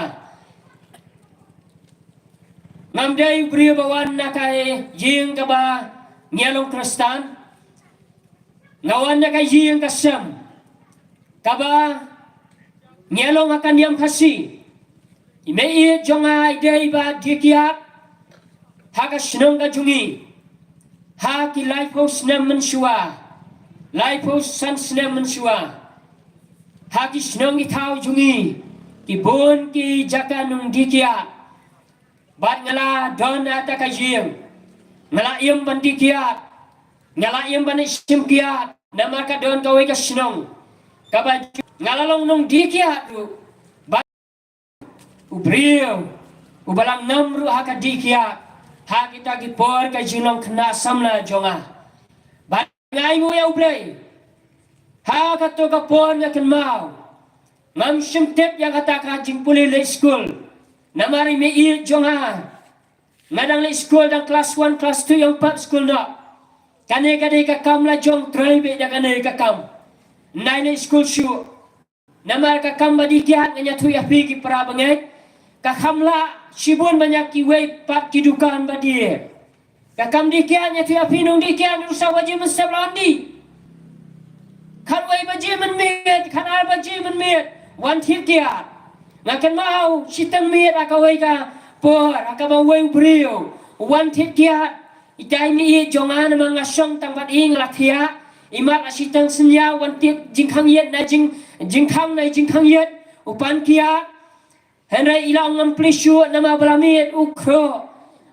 Ngam dei u briew ba wan na ka ïing kaba ngi ïa long Khristan. Nga wan na ka ïing ka sem kaba ngi ïa long ha ka niam Khasi. I mei i jong nga i dei ba dih kiad ha ka shnong ka jong ngi ha ki laiphew snem mynshuwa, laiphew san snem mynshuwa. Ha ki shnong ki thaw jong ngi ki bun ki jaka nong dih kiad. Bad nga la don ha kata ka ïing, nga la im ban dih kiad, nga la im ban shim kiad. Namar ka don kawei ka shnong kaba nga la long nong dih kiad ruh. Bad u briew uba la ngam ruh ha ka dih kiad ha kita ki por ka jinglong khynnah samla jong nga. Bad nga ainguh ïa U Blei ha kato ka por nga kynmaw. Ngam shym tip ïa kata ka jingpule leit skul. Namar i mei i jong nga, nga dang leit skul dang klas one klas two ïong pat skul noh. Kane ka dei ka kam la jong, trei beit da kane ka kam. Nai leit skul shuh. Namar ka kam ba dih kiad, ngan ïathuh ïa phi ki para bangeit, ka kham lah shibun ban ïa kiwei pat ki dukan ba die. Ka kam dih kiad, ngan ïathuh ïa phi, nong dih kiad u saw baje mynstep la wan dih. Khatwei baje mynmiet, khatar baje mynmiet wan thied kiad. Nga kynmaw shiteng miet ha kawei ka por ha kaba uwei u briew u wan thied kiad. Itai i mei i jong nga namar nga shong tang bad i, nga la thiah. I mat ha shiteng synñia, wan thied jingkhang ïit na jing, jingkhang na jingkhang ïit, u pan kiad. Hynrei i la ong ngam plie shuh namar ba la miet u khroh.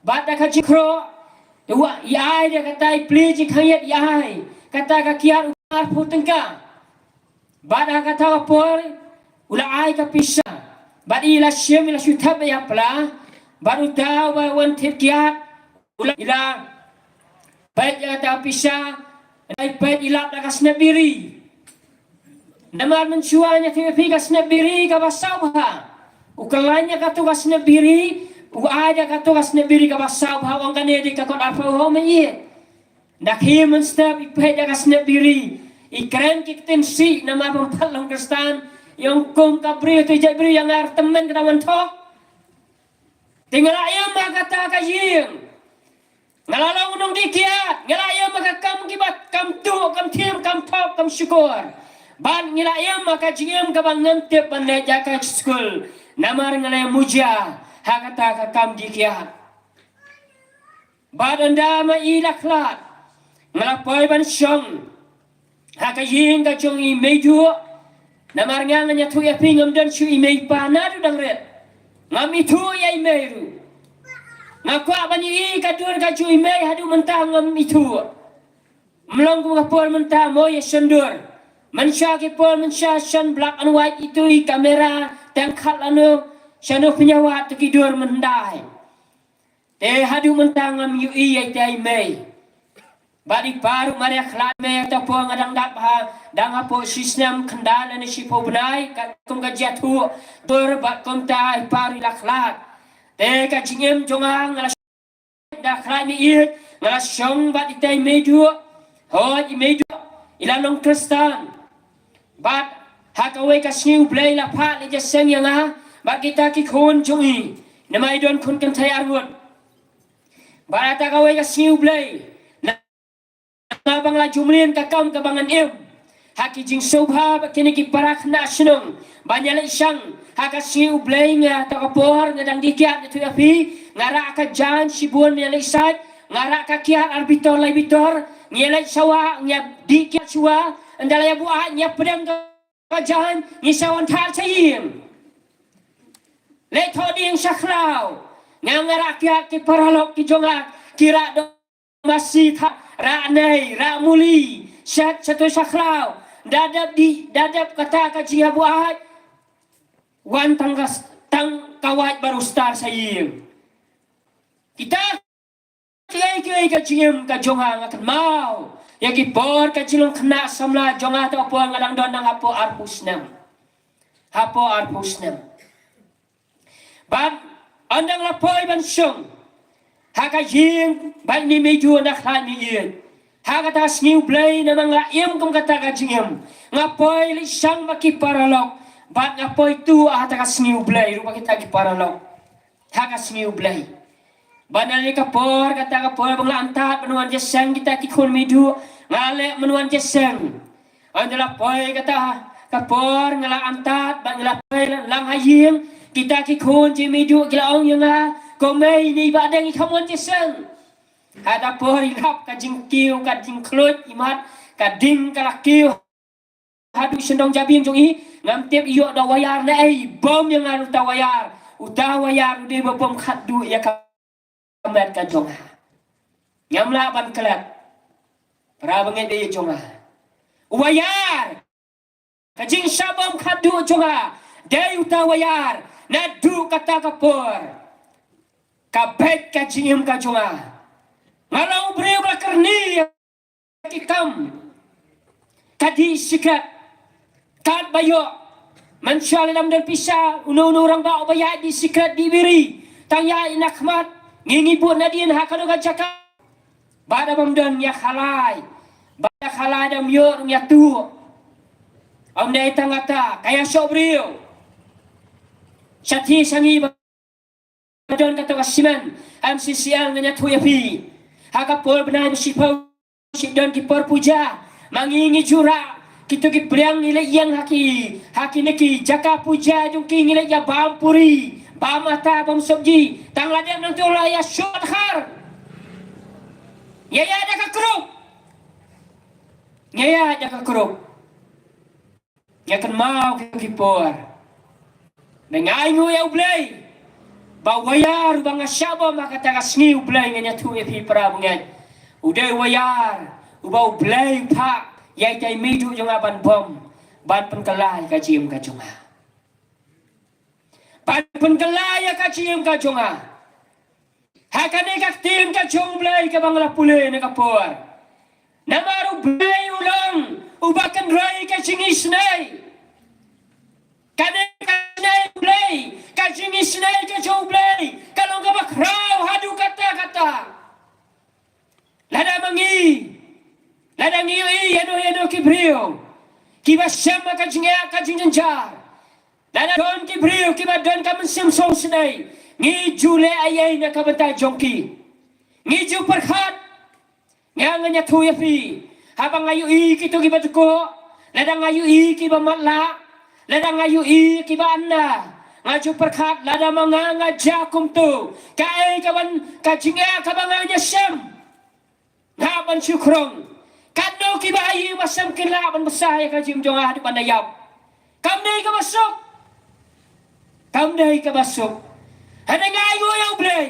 Bad da ka jingkhroh, i wa, i ai da kata i plie jingkhang ïit, i ai kata ka kiad u arphew tyngka. Bad ha kata ka por u la ai ka pisa. Bad i la shim, i la shu thep ïa pla. Bad uta uba wan thied kiad u la, i la peit ïa kata ka pisa, i la peit, i lap da ka snep biri. Namar mynshuwa ngi ïathuh ïa phi ka snep biri kaba saw bha. U kyllain ïa kato ka snep biri, u ai ïa kato ka snep biri kaba saw bha, u ong kane dei ka kot arphew ho mei i. Da ki mynstep i peit ïa ka snep biri, i kren ki ktien Sih namar bym pat long Khristan, i ong kum ka briew to jait briew ïa nga, tymmen ka dang wan thoh. Te nga la im ha kata ka ïing. Nga la long nong dih kiad, nga la im ha ka kam kiba kam tuh, kam thiem, kam thop, kam shukor. Bad nga la im ha ka jingim kaba ngam tip ban leit ïa ka skul. Namar nga la ïa muja ha kata ka kam dih kiad. Bad ynda ma i la khlad, nga la poi ban shong ha ka ïing ka jong i mei duh. Namar nga, ngan ïathuh ïa phi, ngam don shuh i mei i pa naduh dang rit. Ngam ithuh ïa i mei ruh. Nga kwah ban ïohi ka dur ka jong i mei, haduh mynta ngam ithuh. Ym long kum ka por mynta mo ïa shon dur. Mynshuwa ki por mynshuwa shon black and white, ito i kamera tang khat lano, shano pynïawad to ki dur mynhyndai. Te haduh mynta ngam ïohi ïa ita i mei. Bad i pa ruh mar ïa khlad mei, ta por nga dang dap ha, dang hapoh shi snem khyndai lane shiphew bnai, katkum ka jia thuh dur, bad kumta i pa ruh i la khlad. Te ka jingim jong nga, nga la da khlad mei ïeit, nga la shong bad ita i mei duh. Hooid, i mei duh i la long Khristan. Bad ha kawei ka sngi U Blei la phah leit jingïaseng ïa nga bad kita ki khun jong i, namar i don khun kynthei arngut. Bad ha kawei ka sngi U Blei, namar ba nga la ju mlien ka kam kaba ngan im ha ki jingsngewbha bad kine ki para khynnah shnong ban ïaleit shang. Ha ka sngi U Blei nga, ha kata ka por nga dang dih kiad, nga ïathuh ïa phi, nga rah ka jaiñ shibun, nga ïaleit sait, nga rah ka kiad ar bitor lai bitor, nga ïaleit shuwa, nga dih kiad shuwa, ynda la ïa buaid nga pdem ka jaiñ, nga sa wan thad sha ïing. Leit thoh dieng sha khlaw, nga, nga rah kiad, ki paralok ki jong nga ki rah dor masi tha, ra nei, ra muli, shat, shato shakhlaw, da dep di, da dep kata ka jinghabu ai, wan tang ka, tang ka wait baru star sa ïing. Kita kiei kiei ka jingim ka jong nga nga kynmaw ïa ki por ka jinglong khynnah samla jong nga, ta por nga dang don nang hapoh arphew snem. Hapoh arphew snem. Bad ynda nga la poi ban shong ha ka ïing bad ni mei ju na khlaiñ ni ïeit. Ha kata ka sngi U Blei namar nga la im kum kata ka jingim, nga poi leit shang bad ki paralok. Bad nga poi tuh ha kata ka sngi U Blei ruh bad kita ki paralok. Ha ka sngi U Blei. Bad na ka por, kata ka por ba nga la antad ban wan jingïaseng, kita ki khun mei ju, nga leh ban wan jingïaseng. Ynda la poi kata ka por nga la antad bad nga la poi lang ha ïing, kita ki khun jong i mei ju ki la ong ïa nga, ko mei, ni ba dang i kham wan jingïaseng. Hata por i lap ka jingkiew, ka jingkhluit i mat, ka ding ka la kiew haduh shyndong jabieng jong i. Ngam tip i ïoh da wire ne ei, bom ïa nga uta wire. Uta wire u dei ba bom khatduh ïa ka met ka jong nga. Ngam lah ban klet. Para bangeit ba ïeit jong nga, u wire, ka jingshah bom khatduh jong nga, dei uta wire. Naduh kata ka por, ka beit ka jingim ka jong nga. Nga long u briew ba kyrni ki kam. Ka dih sikret. Katba ïoh. Mynshuwa lada ym don pisa, uno uno u rangbah uba ïaid dih sikret, dih biri, tang ïaid na khmat. Ngi, ngi bud nadien ha kano ka jaka. Bad haba ym don, ngi ïakhalai. Bad ïakhalai, da ym ïoh ruh ngi ïatuh. Ym dei tang kata, ka ïasoh briew. Sha thie sha ngi ba don kato ka simen, M C C L, ngan ïathuh ïa phi. Ha ka por bnai ba shiphew, shi don ki por puja. Ma ngi, ngi ju rah kito ki pliang, ngi leit ïeng ha ki, ha kine ki jaka puja jong ki, ngi leit ïa bam puri, bam ata, bam sabji. Tang la dep nangto la ïasoh dkhar. Ïa ïa da ka krup. Ïa ïa da ka krup. Nga kynmaw ki por. Nga ainguh ïa U Blei ba u wire uba nga shah bom ha kata ka sngi, U Blei, ngan ïathuh ïa phi para bangeit, u dei u wire uba U Blei u phah ïa itai i mei ju jong nga ban bom, ban pynkylla ïa ka jingim ka jong nga. Ban pynkylla ïa ka jingim ka jong nga. Ha kane ka ktien ka jong U Blei kaba nga la pule na ka por. Namar U Blei u long uba kynrei ka jingisynei. Kane ka jingisynei U Blei, ka jingisynei ka jong U Blei, ka long kaba khraw haduh katta katta. Lada ma ngi, lada ngi ïohi ïano ïano ki briew kiba shem ha ka jingeh ka jingjynjar, lada don ki briew kiba don ka mynsiem sngewsynei, ngi ju leh eiei na ka bynta jong ki? Ngi ju pyrkhat. Nga, ngan ïathuh ïa phi, haba nga ïohi kito kiba dkoh, lada nga ïohi kiba matlah, lada nga ïohi kiba anda, nga ju pyrkhat, lada ma nga nga jia kumto, kaei kaban, ka jingeh kaba ngan ïashem? Nga ban shu khrong. Katno kiba ha ïing ba sem kin lah ban bsa ïa ka jingim jong nga haduh ban da ïap. Kam dei kaba suk. Kam dei kaba suk. Hynrei nga ainguh ïa U Blei,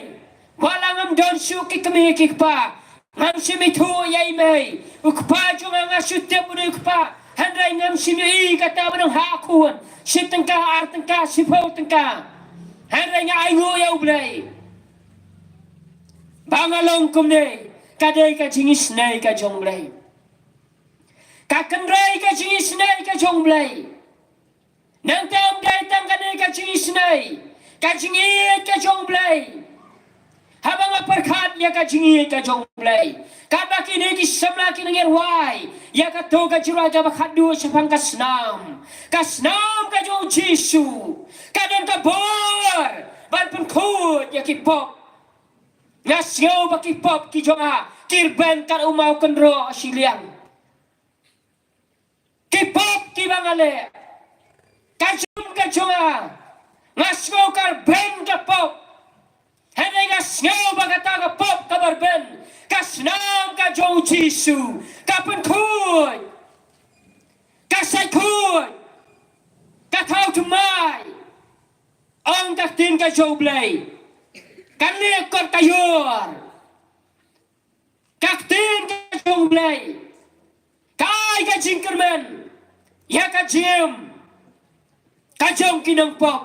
wat la ngam don shuh ki kmie ki kpa, ngam shym ithuh ïa i mei. U kpa jong nga, nga shu tip u dei u kpa, hynrei ngam shym ïohi kata ba dang ha khun, shi tyngka, ar tyngka, shiphew tyngka. Hynrei nga ainguh ïa U Blei ba nga long kumne, ka dei ka jingisynei ka jong U Blei. Ka kynrei ka jingisynei ka jong U Blei. Nangta ym dei tang kane ka jingisynei, ka jingïeit ka jong U Blei. Haba nga pyrkhat ïa ka jingïeit ka jong U Blei, katba kine ki samla ki nang ïarwai ïa kato ka jingrwai kaba khatduh shaphang ka snam, ka snam ka jong U Jisu, ka don ka bor ban pynkhuid ïa ki pop. Nga sngew ba ki pop ki jong nga ki rben kat u maw kynroh shiliang. Ki pop kiba nga leh, ka jong, ka jong nga, nga sngew ka rben ka pop. Hynrei nga sngew ba kata ka pop kaba rben, ka snam ka jong U Jisu, ka pynkhuid, ka shait khuid, ka thaw thymmai. Ong ka ktien ka jong U Blei, ka leh kot ka ïor. Ka ktien ka jong U Blei ka ai ka jingkyrmen ïa ka jingim ka jong ki nongpop.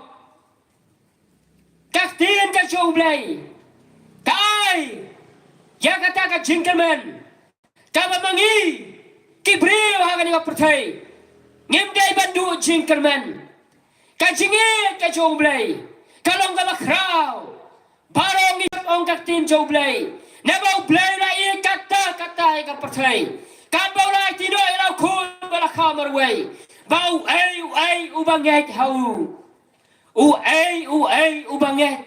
Ka ktien ka jong U Blei ka ai ïa kata ka jingkyrmen kaba ma ngi ki briew ha kane ka pyrthei ngim dei ban duh jingkyrmen. Ka jingngeit ka jong U Blei ka long kaba khraw. Baroh ngi ong ka ktien jong U Blei. Naba U Blei u la ïeit katta katta ïa ka pyrthei, katba u la ïathuh ïa u Khun ba la kha marwei, ba uei uei uba ngeit ha u, uei uei uba ngeit.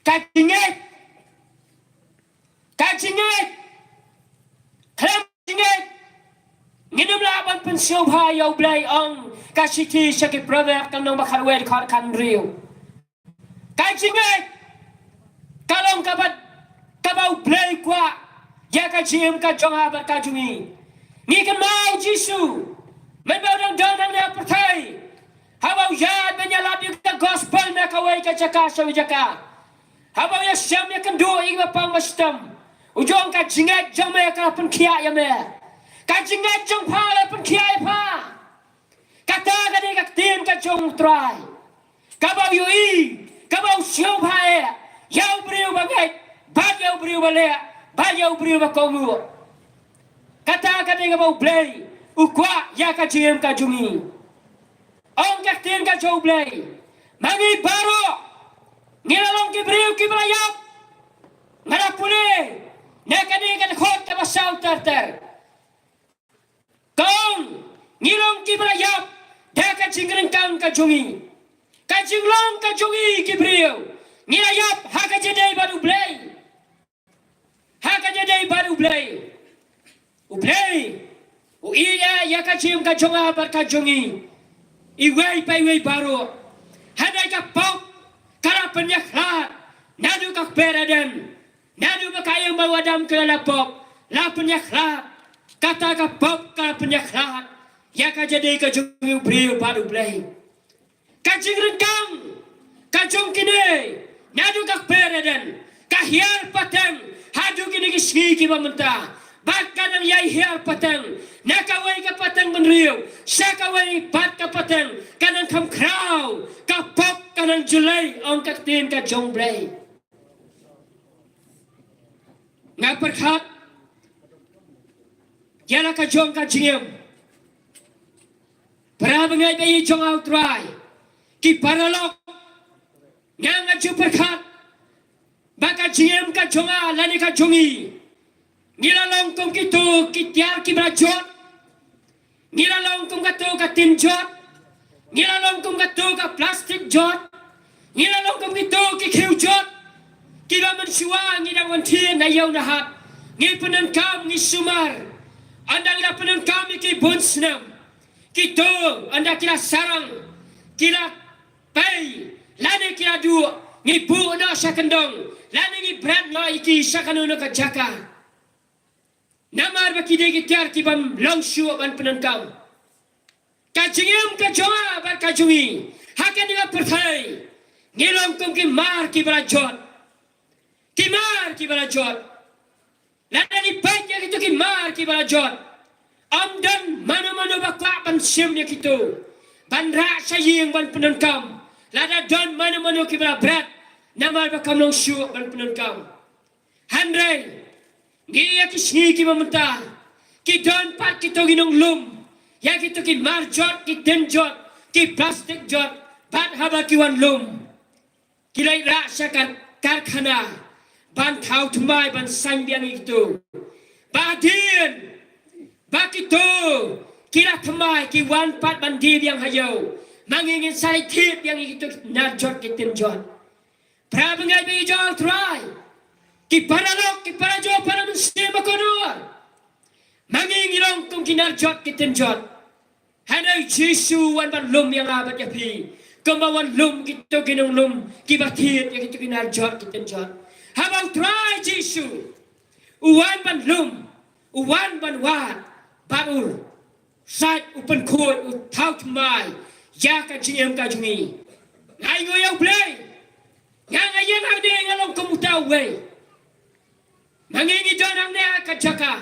Ka jingngeit, ka jingngeit, khlem jingngeit ngin ym lah ban pynsngewbha ïa U Blei. Ong ka shithi sha ki Proverb ka lynnong ba khatwei dkhot khathynriew. Ka jingngeit ka long kaba, kaba U Blei u kwah ïa ka jingim ka jong nga bad ka jong ngi. Ngi kynmaw U Jisu mynba u dang don hangne ha pyrthei, haba u ïaid ban ïalap ïa ka gospel na kawei ka jaka sha kawei jaka, haba u ïashem ïakynduh ïa kiba pang ba shitom, u ong, ka jingngeit jong me ka la pynkhiah ïa me. Ka jingngeit jong pha la pynkhiah ïa pha. Kata ka dei ka ktien ka jong U Trai, kaba u ïohi, kaba u sngewbha ïa u briew ba ngeit bad ïa u briew ba leh bad ïa u briew ba kohnguh. Kata ka dei kaba U Blei u kwah ïa ka jingim ka jong ngi. Ong ka ktien ka jong U Blei, ma ngi baroh ngi la long ki briew kiba la ïap. Nga la pule na kane ka dkhot kaba saw ter ter. Ka ong, ngi long kiba la ïap da ka jingryngkang ka jong ngi. Ka jinglong ka jong ngi ki briew, ngi la ïap ha ka jingïadei bad U Blei. Ha ka jingïadei bad U Blei, U Blei u ïeit ïa ka jingim ka jong nga bad ka jong ngi, iwei pa iwei baroh. Hynrei ka pop ka la pynïakhlad naduh ka kper Eden. Naduh ba ka ïing bad u Adam ki la pop, la pynïakhlad. Kata ka pop ka la pynïakhlad ïa ka jingïadei ka jong u briew bad U Blei. Ka jingryngkang ka jong kine naduh ka kper Eden ka hiar pateng haduh kine ki sngi kiba mynta. Bad ka nang ïai hiar pateng na kawei ka pateng bynriew sha kawei pat ka pateng, ka nang kham khraw, ka pop ka nang jlei, ong ka ktien ka jong U Blei. Nga pyrkhat ïa la ka jong ka jingim. Para bangeit ba ïeit jong U Trai, ki paralok, nga nga ju pyrkhat ba ka jingim ka jong nga lane ka jong ngi, ngi la long kum kito ki tiar kiba la jot. Ngi la long kum kato ka tin jot. Ngi la long kum kato ka plastik jot. Ngi la long kum kito ki khiew jot. Kiba mynshuwa ngi dang wan thied na ïew na hat, ngi pyndonkam, ngi sumar. Ynda ngi la pyndonkam ïa ki bun snem, kito ynda ki la sarang, ki la pei, lane ki la duh, ngi buh noh sha kyndong, lane ngi bret noh ïa ki sha kano kano ka jaka. Namar ba ki dei ki tiar kibym long shuh ban pyndonkam. Ka jingim ka jong nga bad ka jong ngi ha kane ka pyrthei, ngi long kum ki mar kiba la jot. Ki mar kiba la jot. Lada ngi peit ïa kito ki mar kiba la jot, ym don mano mano ba kwah ban shim ïa kito, ban rah sha ïing ban pyndonkam. Lada don mano mano kiba la bret, namar ba kam long shuh ban pyndonkam. Hynrei ngi ïa ki sngi kiba mynta, ki don pat kito ki nonglum ïa kito ki mar jot, ki tin jot, ki plastik jot. Bad haba ki wan lum, ki leit rah sha ka karkhana ban thaw thymmai, ban saiñ biang ïa kito. Ba hadien ba kito ki la thymmai, ki wan pat ban die biang ha ïew, ma ngi ngin sa leit thied biang ïa kito ki nar jot, ki tin jot. Para bangeit ba ïeit jong U Trai, ki paralok, ki parajor, para mynsiem ba kordor, ma ngi ngi long kum ki nar jot, ki tin jot. Hynrei U Jisu u wan ban lum ïa nga bad ïa phi, kumba wan lum kito ki nonglum kiba thied ïa kito ki nar jot, ki tin jot. Haba U Trai Jisu u wan ban lum, u wan ban wad, bad u sait, u pynkhuid, u thaw thymmai ïa ka jingim ka jong ngi. Nga ainguh ïa U Blei. Nga, nga ïeng hangne nga long kum uta uwei. Ma ngi ngi don hangne ha ka jaka,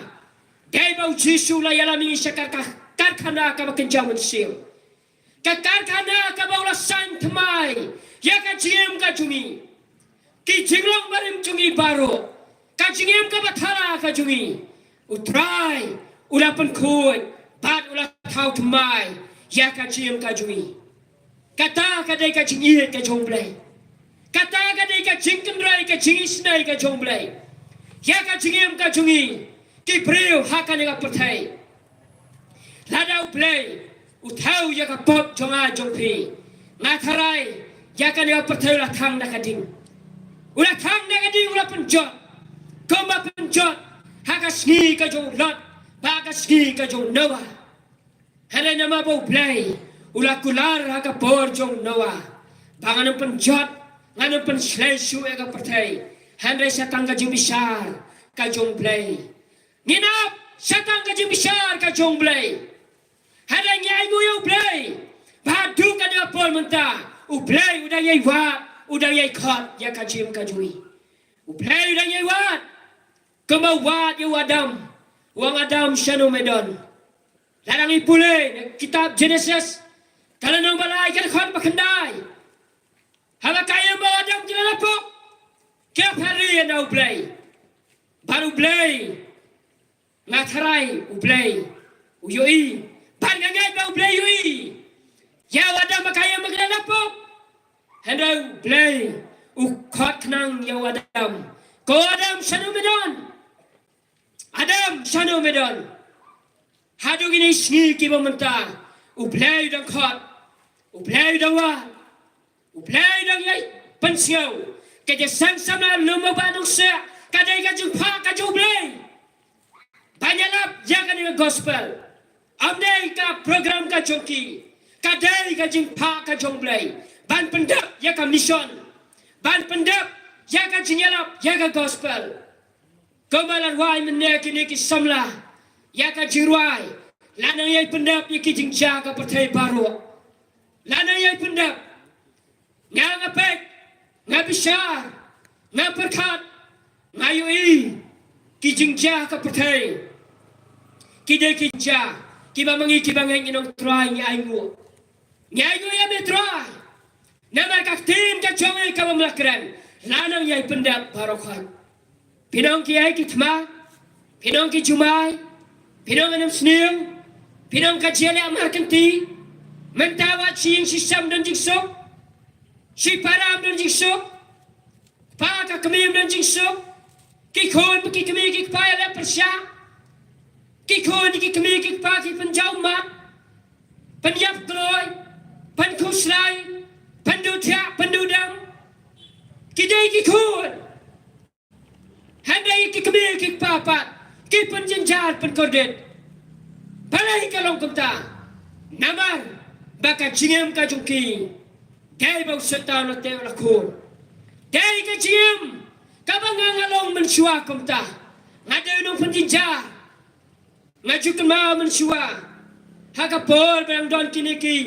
dei ba u Jisu u la ïalam ïa ngi sha ka, ka karkhana kaba kynja mynsiem. Ka karkhana kaba u la saiñ thymmai ïa ka jingim ka jong ngi, ki jinglong barim jong ngi baroh, ka jingim kaba thala ka jong ngi. U Trai u la pynkhuid bad u la thaw thymmai ïa ka jingim ka jong ngi. Kata ka dei ka jingïeit ka jong u Blei. Kata ka dei ka jingkynrei, ka jingisynei ka jong u Blei ïa ka jingim ka jong ngi, ki briew ha kane ka pyrthei. Lada u Blei u thaw ïa ka pop jong nga jong phi, nga tharai ïa kane ka pyrthei u la thang da ka ding. U la thang da ka ding, u la pynjot kumba pynjot ha ka sngi ka jong u Lot bad ka sngi ka jong u Noah. Hynrei namar ba u Blei u la kular ha ka por jong u Noah ba ngan ym pynjot, ngan ym pynshlei shuh ïa ka pyrthei, hynrei sha tang ka jingbishar ka jong u Blei. Ngin ap sha tang ka jingbishar ka jong u Blei. Hynrei ngi ainguh ïa u Blei ba haduh kane ka por mynta u Blei u dang ïai wad, u dang ïai khot ïa ka jingim ka jong ngi. U Blei u dang ïai wad. Kumba u wad ïa u Adam, u ong, Adam, shano me don? Lada ngi pule na kitab Genesis, ka lynnong ba lai, ka dkhot ba khyndai, haba ka ïa u Adam ki la pop, ki la pynri ïa u Blei. Bad u Blei, nga tharai u Blei u ïohi, bad nga ngeit ba u Blei u ïohi ïa u Adam ba ka ïa u Adam ki la pop. Hynrei u Blei u khot khnang ïa u Adam, ko Adam, shano me don? Adam, shano me don? Haduh kine ki sngi kiba mynta u Blei u dang khot, u Blei u dang wad, u Blei u dang ïai pynsngew. Ka jingïaseng samla lum bad nongsieh ka dei ka jingphah ka jong u Blei ban ïalap ïa kane ka gospel. Ym dei ka program ka jong ki, ka dei ka jingphah ka jong u Blei ban pyndep ïa ka mission, ban pyndep ïa ka jingïalap ïa ka gospel. Kumba la rwai mynne kine ki samla ïa ka jingrwai, la nang ïai pyndep ïa ki jingjia ka pyrthei baroh. La nang ïai pyndep. Nga, nga peit, nga bishar, nga pyrkhat, nga ïohi ki jingjia ka pyrthei ki dei ki jingjia kiba ma ngi kiba ngeit ngi nongtrai ngi ainguh. Ngi ainguh ïa me Trai. Namar ka ktien ka jong me kaba me la kren la nang ïai pyndep baroh khoit. Phi nong ki ai ki thma, phi nong ki jumai, phi nong anem sniew, phi nong ka jia leh markynti. Mynta wat shi ïing shi sem don jingsuk, shi para don jingsuk, kpa ka kmie don jingsuk, ki khun ki kmie ki kpa ïa leh pyrshah, ki khun ki kmie ki kpa ki pynjaw mat, pynïap kloi, pynkhuslai, pynduthiah, pyndudam. Ki dei ki khun. Hynrei ki kmie ki kpa pat ki pynjynjar pynkordit. Balei ka long kumta? Namar ba ka jingim ka jong ki dei ba u Soitan u la teh u la khun. Dei ka jingim kaba nga nga long mynshuwa kumta. Nga dei u nongpynjynjar. Nga ju kynmaw mynshuwa ha ka por ba dang don kine ki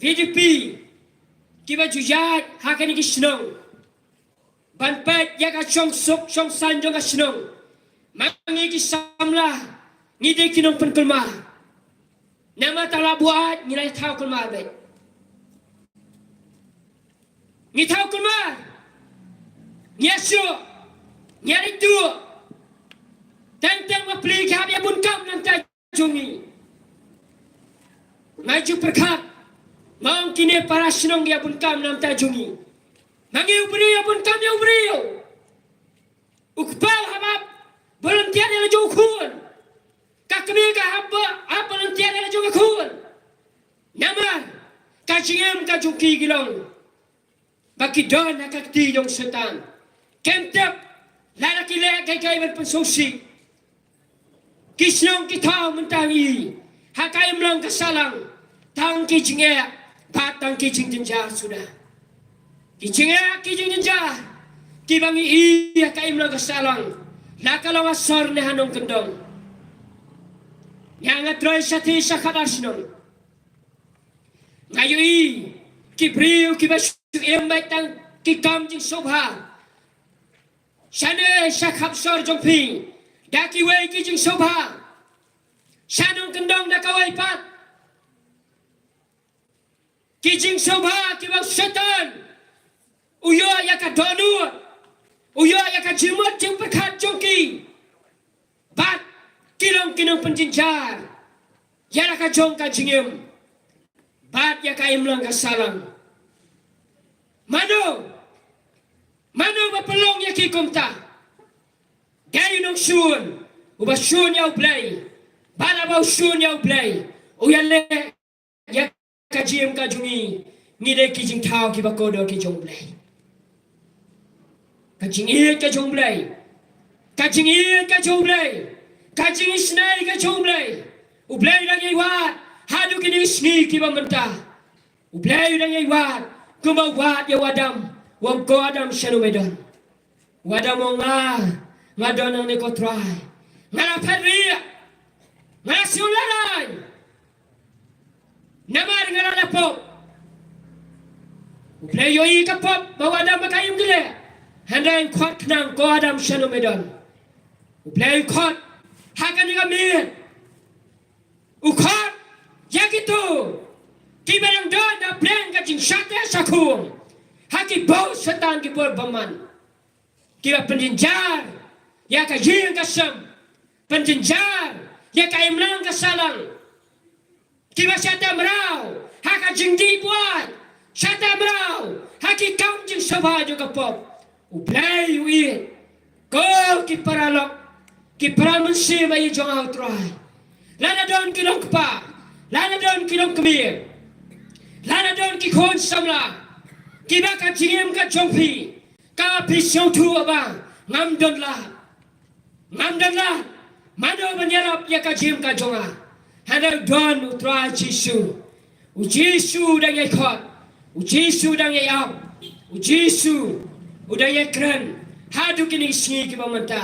VDP kiba ju ïaid ha kine ki shnong ban peit ïa ka shongsuk shongsaiñ jong ka shnong. Ma ngi ki samla ngi dei ki nongpynkulmar. Namar tang la buaid ngi la thaw kulmar beit. Ngi thaw kulmar, ngi ïashoh, ngi ïarit duh. Teng teng bapli ki hap ïa bun kam na bynta jong ngi. Nga ju pyrkhat, nga ong kine para shnong ki ïa bun kam na bynta jong ngi. Ma ngi u briew ïa bun kam ïa u briew. U kpa u hap volunteer ïa la jong u khun. Ka kmie ka hap, hap volunteer ïa la jong ka khun. Namar ka jingim ka jong ki ki long ba ki don ha ka kti jong Soitan. Kem tip lada ki leh kai kai ban pynsngewsih. Ki shnong ki thaw mynta ngi ha ka imlang ka sahlang tang ki jingeh bad tang ki jingjynjar suda. Ki jingeh ki jingjynjar kiba ngi i ha ka imlang ka sahlang la ka long asor ne ha nongkyndong. Nga nga troi shatei sha khadar shnong. Nga ïohi ki briew kiba shu im beit tang ki kam jingsngewbha. Shane sha khap sor jong phi da kiwei ki jingsngewbha. Sha nongkyndong da kawei pat ki jingsngewbha kiba u Soitan u ïoh ïa ka dohnud, u ïoh ïa ka jingmut jingpyrkhat jong ki. Bad ki long ki nongpynjynjar ïa la ka jong ka jingim bad ïa ka imlang ka sahlang. Mano, mano ba pynlong ïa ki kumta? Dei u nongshun uba shun ïa U Blei. Bad haba u shun ïa U Blei, u ïaleh ïa ka jingim ka jong ngi, ngi dei ki jingthaw kiba kordor ki jong U Blei. Ka jingïeit ka jong U Blei, ka jingïeit ka jong U Blei, ka jingisynei ka jong U Blei. U Blei u dang ïai wad haduh kine ki sngi kiba mynta. U Blei u dang ïai wad kumba u wad ïa u Adam, u ong, "Ko Adam, shano me don?" U Adam u ong, "Nga, nga don hangne ko Trai. Nga la phet rieh, nga la siew lehrain, namar nga la da pop." U Blei u ïohi ka pop ba u Adam ba ka im ki leh. Hynrei u khot khnang, "Ko Adam, shano me don?" U Blei u khot ha kane ka miet, u khot ïa kito kiba dang don na pdeng ka jingshah teh shah khum ha ki bor Soitan, ki bor bymman, kiba pynjynjar ïa ka ïing ka sem, pynjynjar ïa ka imlang ka sahlang, kiba shah teh mraw ha ka jingdih buaid, shah teh mraw ha ki kam jingsngewbha jong ka pop. U Blei u ïeit. Ko ki paralok, ki para mynsiem ba ïeit jong nga ha U Trai, lada don ki long kpa, lada don ki long kmie, lada don ki khun samla kiba ka jingim ka jong phi, ka phi sngewthuh ba ngam don lad, ngam don lad mano ban ïarap ïa ka jingim ka jong nga. Hynrei don U Trai Jisu. U Jisu u dang ïai khot, u Jisu u dang ïai ap, u Jisu u dang ïai kren haduh kine ki sngi kiba mynta.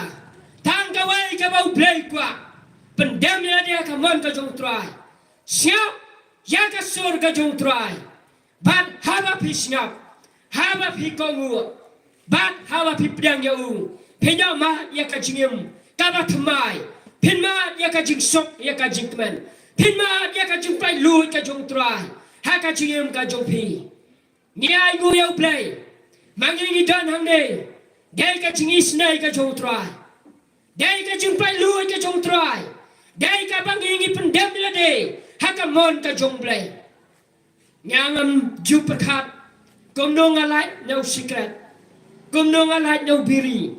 Tang kawei kaba U Blei u kwah, pyndem ïa lade ha ka mon ka jong U Trai. Sngap ïa ka sur ka jong U Trai. Bad haba phi sngap, haba phi kohnguh, bad haba phi pdiang ïa u, phin ïoh mad ïa ka jingim kaba thymmai, phin mad ïa ka jingsuk, ïa ka jingkmen, phin mad ïa ka jingpynlut ka jong U Trai ha ka jingim ka jong phi. Ngi ainguh ïa U Blei, ma ngi ngi don hangne, dei ka jingisynei ka jong U Trai, dei ka jingpynlut ka jong U Trai, dei kaba ngi ngi pyndem ïa lade ha ka mon ka jong U Blei. Nga ngam ju pyrkhat kumno nga lait na u sikret, kumno nga lait na u biri.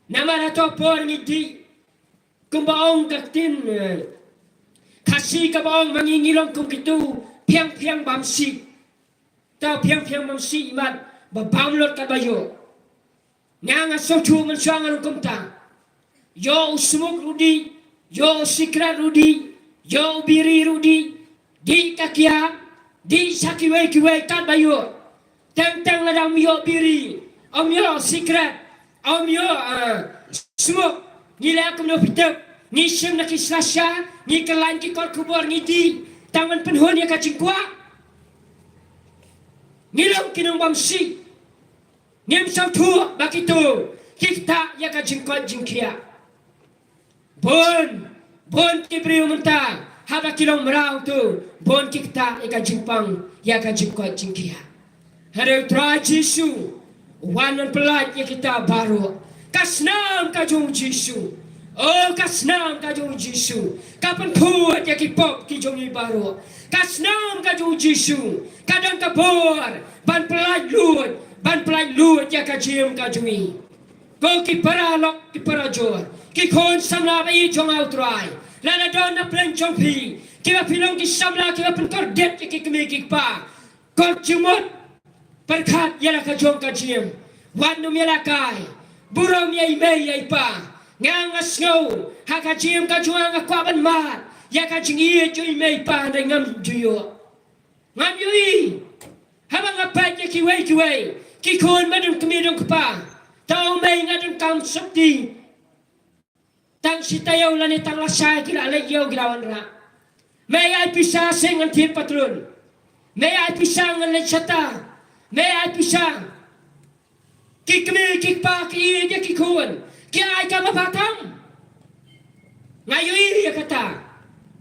Namar ha kato ka por ngi dih, kumba ong ka ktien, eh, Khasi kaba ong, ma ngi ngi long kum kitu phiang phiang bamsih. Te phiang phiang bamsih imat ba bam lut katba ïoh. Nga nga sngewthuh mynshuwa nga long kumta. Ïoh u smuk ruh dih, ïoh u sikret ruh dih, ïoh u biri ruh dih, dih ka kiad, dih sa kiwei kiwei katba ïoh. Teng teng lada ym ïoh biri, ym ïoh sikret, ym ïoh, ah, smuk, ngi leh kumno phi tip? Ngi shim na ki slasha, ngi kyllain ki kot khubor, ngi dih tang ban pynhun ïa ka jingkwah. Ngi long ki nongbamsih. Ngim sngewthuh ba kito ki ktah ïa ka jingkoit jingkhiah. Bun, bun ki briew mynta haba ki long mraw tu, bun ki ktah ïa ka jingpang ïa ka jingkoit jingkhiah. Hynrei U Trai Jisu u wan ban pyllait ïa kita baroh. Ka snam ka jong U Jisu. Oh, ka snam ka jong U Jisu ka pynkhuid ïa ki pop ki jong ngi baroh. Ka snam ka jong U Jisu ka don ka bor ban pyllait luid, ban pyllait luid ïa ka jingim ka jong ngi. Ko ki paralok, ki parajor, ki khun samla ba ïeit jong nga ha U Trai, lada don na pdeng jong phi kiba phi long ki samla kiba pynkordit ïa ki kmie ki kpa, kot jingmut, pyrkhat ïa la ka jong ka jingim. Wat nym ïalehkai, burom ïa i mei ïa i pa. Nga nga sngew ha ka jingim ka jong nga, nga kwah ban mad ïa ka jingïeit jong i mei i pa, hynrei ngam ju ïoh. Ngam ïohi. Haba nga peit ïa kiwei kiwei ki khun ba don kmie don kpa, te ong, mei, nga donkam sopti. Tang shi taïew lane tang lashai ki la leit ïew, ki la wanrah. Mei, ai pisa seh ngan thied patlun. Mei, ai pisa ngan leit shata. Mei, ai pisa. Ki kmie ki kpa ki ïeit ïa ki khun, ki ai kaba bha tam. Nga ïohi ïa kata,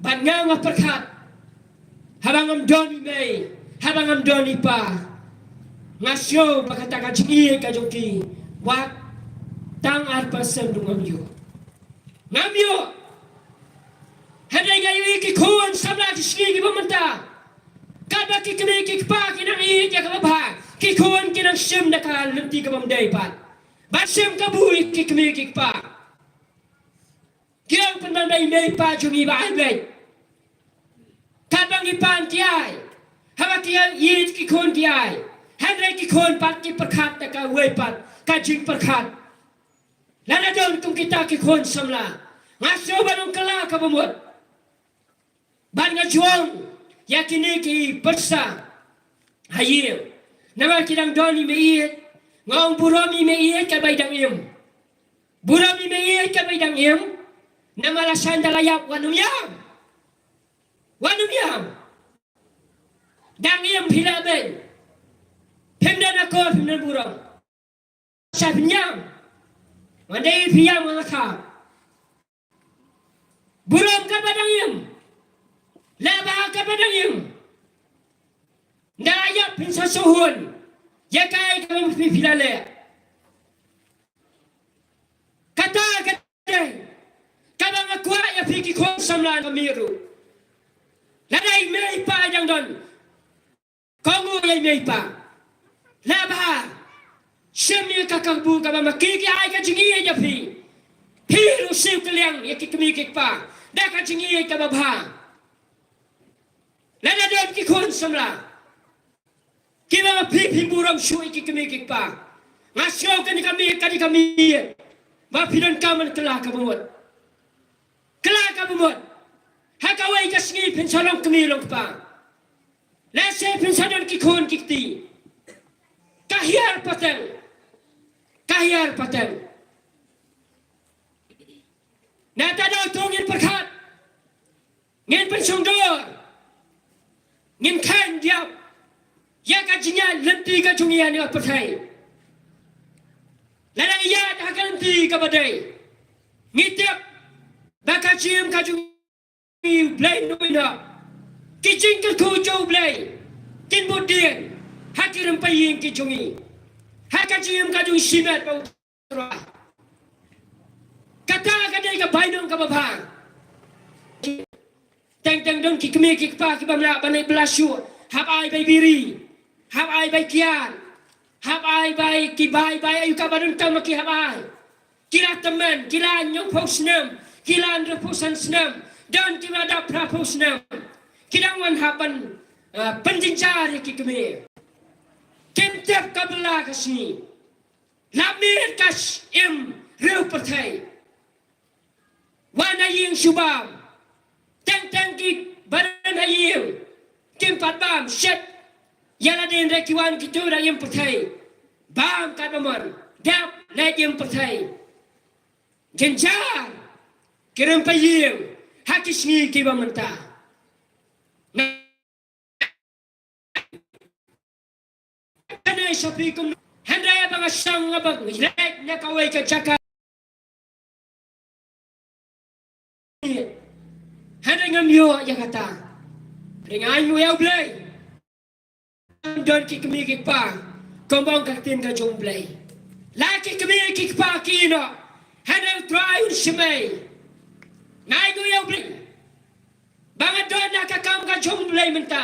bad nga nga pyrkhat, haba ngam don i mei, haba ngam don i pa, nga sngew ba kata ka jingïeit ka jong ki wat tang ar percent ruh ngam ïoh. Ngam ïoh. Hynrei nga ïohi ki khun samla ki sngi kiba mynta, katba ki kmie ki kpa ki nang ïeit ïa kaba bha, ki khun ki nang shim da ka lynti kaba ym dei pat. Ban shim kabu ïa ki kmie ki kpa. Ki ong pynban ba i mei i pa jong ngi ba ai beit. Katba ngi pan ki ai, haba ki ïeit ki khun ki ai, hynrei ki khun pat ki pyrkhat da kawei pat ka jingpyrkhat. Lada don kum kita ki khun samla, nga sngew ban ong kylla kaba mut. Bad nga ju ong ïa kine ki pyrsa ha ïing, namar ki dang don i mei ïeit. Nga ong burom i mei ïeit katba i dang im. Burom i mei ïeit katba i dang im. Namar lashai da la ïap, wat nym ïam. Wat nym ïam. Dang im phi lah beiñ. Phim don akor, phim don burom. Sa pynïam. Wan dei pynïam wan ka. Burom katba dang im. Leh bha katba dang im. Nda la ïap phin sa shu hun ïa kaei kaba ma phi phi la leh. Kata ka dei kaba nga kwah ïa phi ki khun samla ka mih ruh. Lada i mei i pa i dang don, kohnguh ïa i mei i pa. Leh bha. Shim ïa ka kabu kaba ma ki ki ai ka jingïeit ïa phi. Phi ruh siew kylliang ïa ki kmie ki kpa da ka jingïeit kaba bha. Lada don ki khun samla kiba ma phi phim burom shuh ïa ki kmie ki kpa, nga sngew kane ka miet, kane ka miet ba phi donkam ban kylla kaba mut. Kylla kaba mut. Ha kawei ka sngi phin sa long kmie long kpa. Lehse phin sa don ki khun ki kti. Ka hiar pateng. Ka hiar pateng. Nangta da uto ngin pyrkhat, ngin pynshongdor, ngin kheiñ diap ïa ka jingïaid lynti ka jong ngi ha kane ka pyrthei. Lada ngi ïaid ha ka lynti kaba dei, ngi tip ba ka jingim ka jong ngi, U Blei u noh. Ki jingkyrkhu jong U Blei kin bud dien ha ki rympei ïing ki jong ngi, ha ka jingim ka jong ngi shimet bad U Trai. Kata ka dei ka bainong kaba bha. Teng teng don ki kmie ki kpa kiba mlak ban leit bylla shuh, hap ai bai biri, hap ai bai kiad, hap ai bai ki bai bai aïu kaba donkam ma ki hap ai. Ki la tymmen, ki la hynñiewphew snem, ki la hynriewphew san snem, don kiba dap phraphew snem. Ki dang wan hap ban, eh, pynjynjar ïa ki kmie. Kim tip ka bylla ka sngi. La miet ka shim riew pyrthei. Wan ha ïing shu bam. Teng teng kiba don ha ïing kim pat bam shet ïa lade, hynrei ki wan kito da im pyrthei. Bam katba mon, dap leit im pyrthei. Jynjar ki rympei ïing ha ki sngi kiba mynta. Kane sha phi kum, hynrei ba nga shang nga ba nga leit na kawei ka jaka, hynrei ngam ïoh ïa kata. Hynrei nga ainguh ïa U Blei. Don ki kmie ki kpa kumba ong ka ktien ka jong U Blei. La ki kmie ki kpa ki ïehnoh, hynrei U Trai un shim ei. Nga ainguh ïa U Blei ba nga don ha ka kam ka jong U Blei mynta.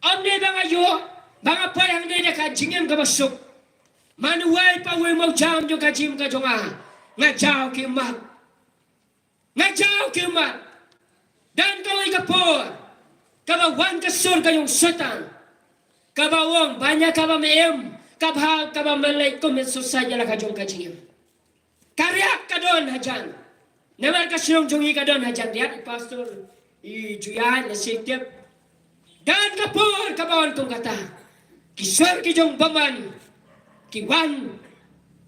Ym dei ba nga ïoh ba nga poi hangne da ka jingim kaba suk. Man uwei pa uwei u mawjam jong ka jingim ka jong nga, nga jaw ki ummat. Nga jaw ki ummat. Don kawei ka por kaba wan ka sur ka jong u Soitan, kaba ong ba ïa kaba me im, kaba, kaba me leit commit suicide ïa la ka jong ka jingim. Ka riak ka don hajan. Namar ka shnong jong ngi ka don hajan riak, i pastor i ju ïaid lehse i tip. Don ka por kaba wan kum kata. Ki sur ki jong u bymman ki wan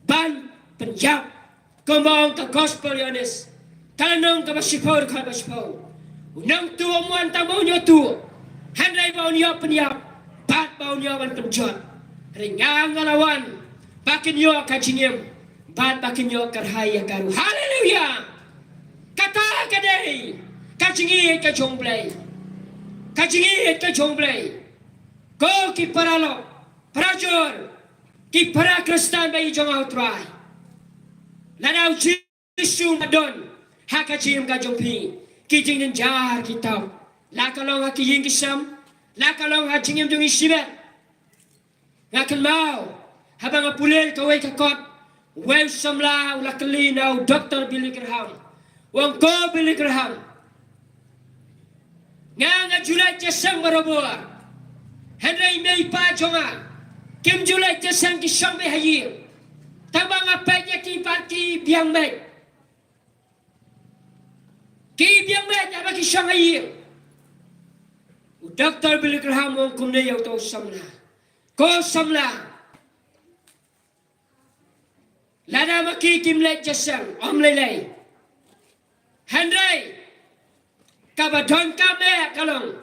ban pynïap. Kumba ong ka gospel Ïoannis, ka lynnong kaba shiphew, dkhot ba shiphew. U nongtuh um wan tang ba un ïoh tuh, hynrei ba un ïoh pynïap bad ba un ïoh ban pynjot. Hynrei nga, nga la wan ba kin ïoh ka jingim bad ba kin ïoh kyrhai ïa ka ruh. Haleluya. Kata ka dei ka jingïeit ka jong U Blei. Ka jingïeit ka jong U Blei. Ko ki paralok, parajor, ki para Khristan ba ïeit jong U Trai, lada U Jisu um pat don ha ka jingim ka jong phi, ki jingjynjar ki tap, la ka long ha ki ïing ki sem, la ka long ha jingim jong ngi shimet. Nga kynmaw haba nga pule kawei ka kot, uwei u samla u la kylli na u Doktor Billy Graham. U ong, ko Billy Graham, nga nga ju leit jingïaseng barabor, hynrei i mei i pa jong nga kim ju leit jingïaseng, ki shong beit ha ïing. Tang ba nga peit ïa ki bad ki biang beit. Ki biang beit haba ki shong ha ïing. U Doktor Billy Graham u ong kumne ïa uto u samla, ko samla, lada ma ki kim leit jingïaseng, ym lei lei. Hynrei kaba donkam eh ka long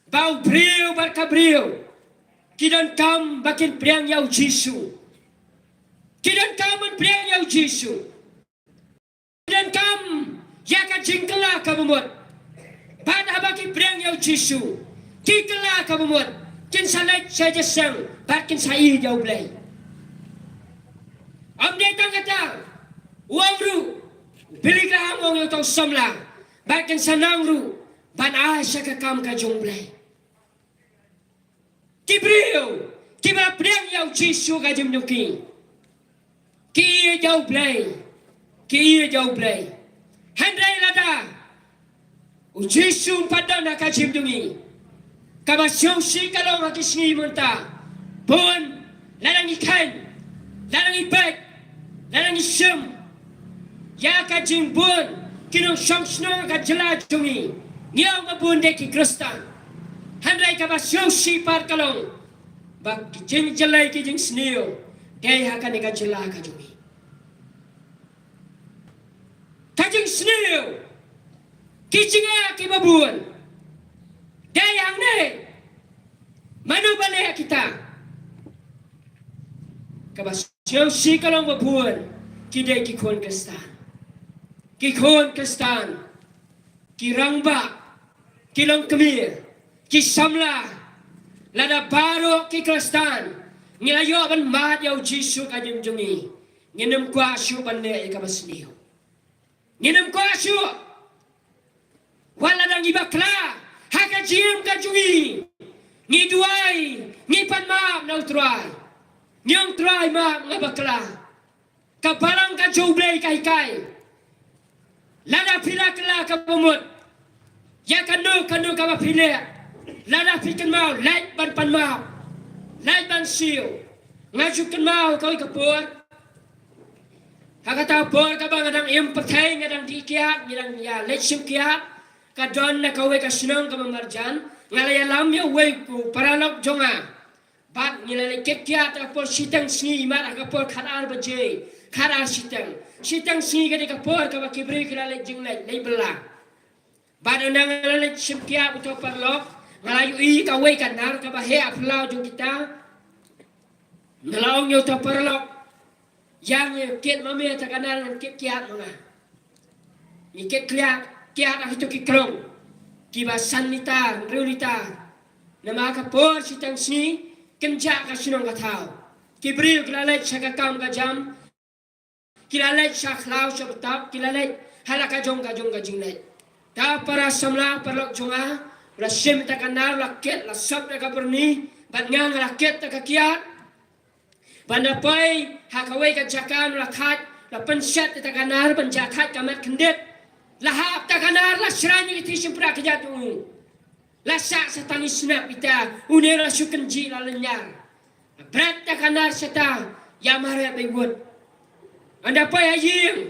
ba u briew bad ka briew ki donkam ba kin pdiang ïa U Jisu. Ki donkam ban pdiang ïa U Jisu. Ki donkam ïa ka jingkylla kaba mut. Bad haba ki pdiang ïa U Jisu, ki kylla kaba mut, kin sa leit sha jingïaseng bad kin sa ïeit ïa U Blei. Ym dei tang kata, u ong ruh, Billy Graham u ong ïa uto u samla, bad kin sa nang ruh ban ai sha ka kam ka jong U Blei. Ki briew kiba pdiang ïa U Jisu ka jingim jong ki, ki ïeit ïa U Blei, ki ïeit ïa U Blei. Hynrei lada U Jisu um pat don ha ka jingim jong ngi, kaba sngewsih ka long ha ki sngi mynta, bun lada ngi kheiñ, lada ngi peit, lada ngi shim ïa ka jingbun ki nongshong shnong ka jylla jong ngi, ngi ong ba bun dei ki Khristan. Hynrei kaba sngewsih pat ka long ba ki jingjyllei ki jingsniew dei ha kane ka jylla ka jong ngi. Ka jingsniew, ki jingeh kiba bun dei hangne. Mano ba leh ïa kita? Kaba sngewsih ka long ba bun ki dei ki khun Khristan. Ki khun Khristan, ki rangbah, ki longkmie, ki samla, lada baroh ki Khristan ngi la ïoh ban mad ïa U Jisu ka jingim jong ngi, ngin ym kwah shuh ban leh ïa kaba sniew. Ngin ym kwah shuh. Wat lada ngi bakla ha ka jingim ka jong ngi, ngi duwai, ngi pan map na U Trai. Ngi ong, Trai, map, nga bakla. Ka Balang ka jong U Blei ka hikai, lada phi la kylla kaba mut ïa kano kano kaba phi leh, lada phi kynmaw, leit ban pan map, leit ban siew. Nga ju kynmaw kawei ka por, ha kata ka por kaba nga dang im pyrthei, nga dang dih kiad, nga dang ïa leit shim kiad, ka don na kawei ka shnong kaba marjan, nga la ïalam ïa uwei u paralok jong nga. Bad ngi la leit kit kiad ha ka por shiteng sngi, imat ha ka por khatar baje, khatar shiteng. Shiteng sngi ka dei ka por kaba ki briew ki la leit jingleit, leit bylla. Bad ynda nga la leit shim kiad uto u paralok, nga la ïohi kawei ka nar kaba heh ha phyllaw jong kita. Nga la ong ïa uto u paralok, ïa ngi kit ma me ta ka nar, ngan kit kiad ma nga. Ngi kit kiad, kiad ha kito ki krong kiba san litar, hynriew litar. Namar ka por shiteng sngi, kynjah ka shnong ka thaw. Ki briew ki la leit sha ka kam ka jam, ki la leit sha khlaw sha btap, ki la leit ha la ka jong ka jong ka jingleit. Ta para samla, paralok jong nga, u la shim ta ka nar, u la kit, la sop ta ka byrni, bad nga nga la kit ta ka kiad. Bad ynda poi ha kawei ka jaka, u la thait, u la pynshet ta ka nar ban jia thait ka met khyndiat. La hap ta ka nar, la shrang ïa ki thei shympriah kjat jong u. La sah sa tang i snap ita, une u la shu kynjih, la lynñiar. Bret ta ka nar sha ta, ïa mareh bad i wut. Ynda poi ha ïing,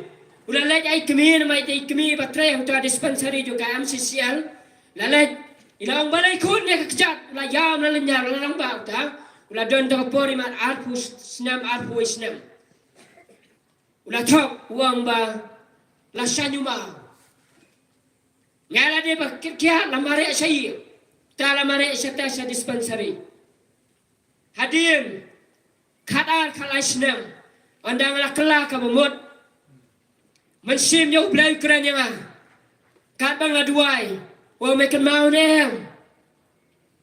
u la leit ai kmie, namar ita i kmie ba trei hangta dispensary jong ka M C C L. La leit, i la ong, balei khun ïa ka kjat, u la ïam, la lynñiar, la rangbah uta. U la don ta ka por imat arphew snem, arphew snem. U la thok, u ong ba la shah ñiuh maw. Nga la dei ba kit kiad, la mareh sha ïing. Ta la mareh sha ta sha dispensary. Hadien khatar khatlai snem, ynda nga la kylla kaba mut, mynsiem jong U Blei u kren ïa nga. Katba nga duwai, u ong me kynmaw ne em?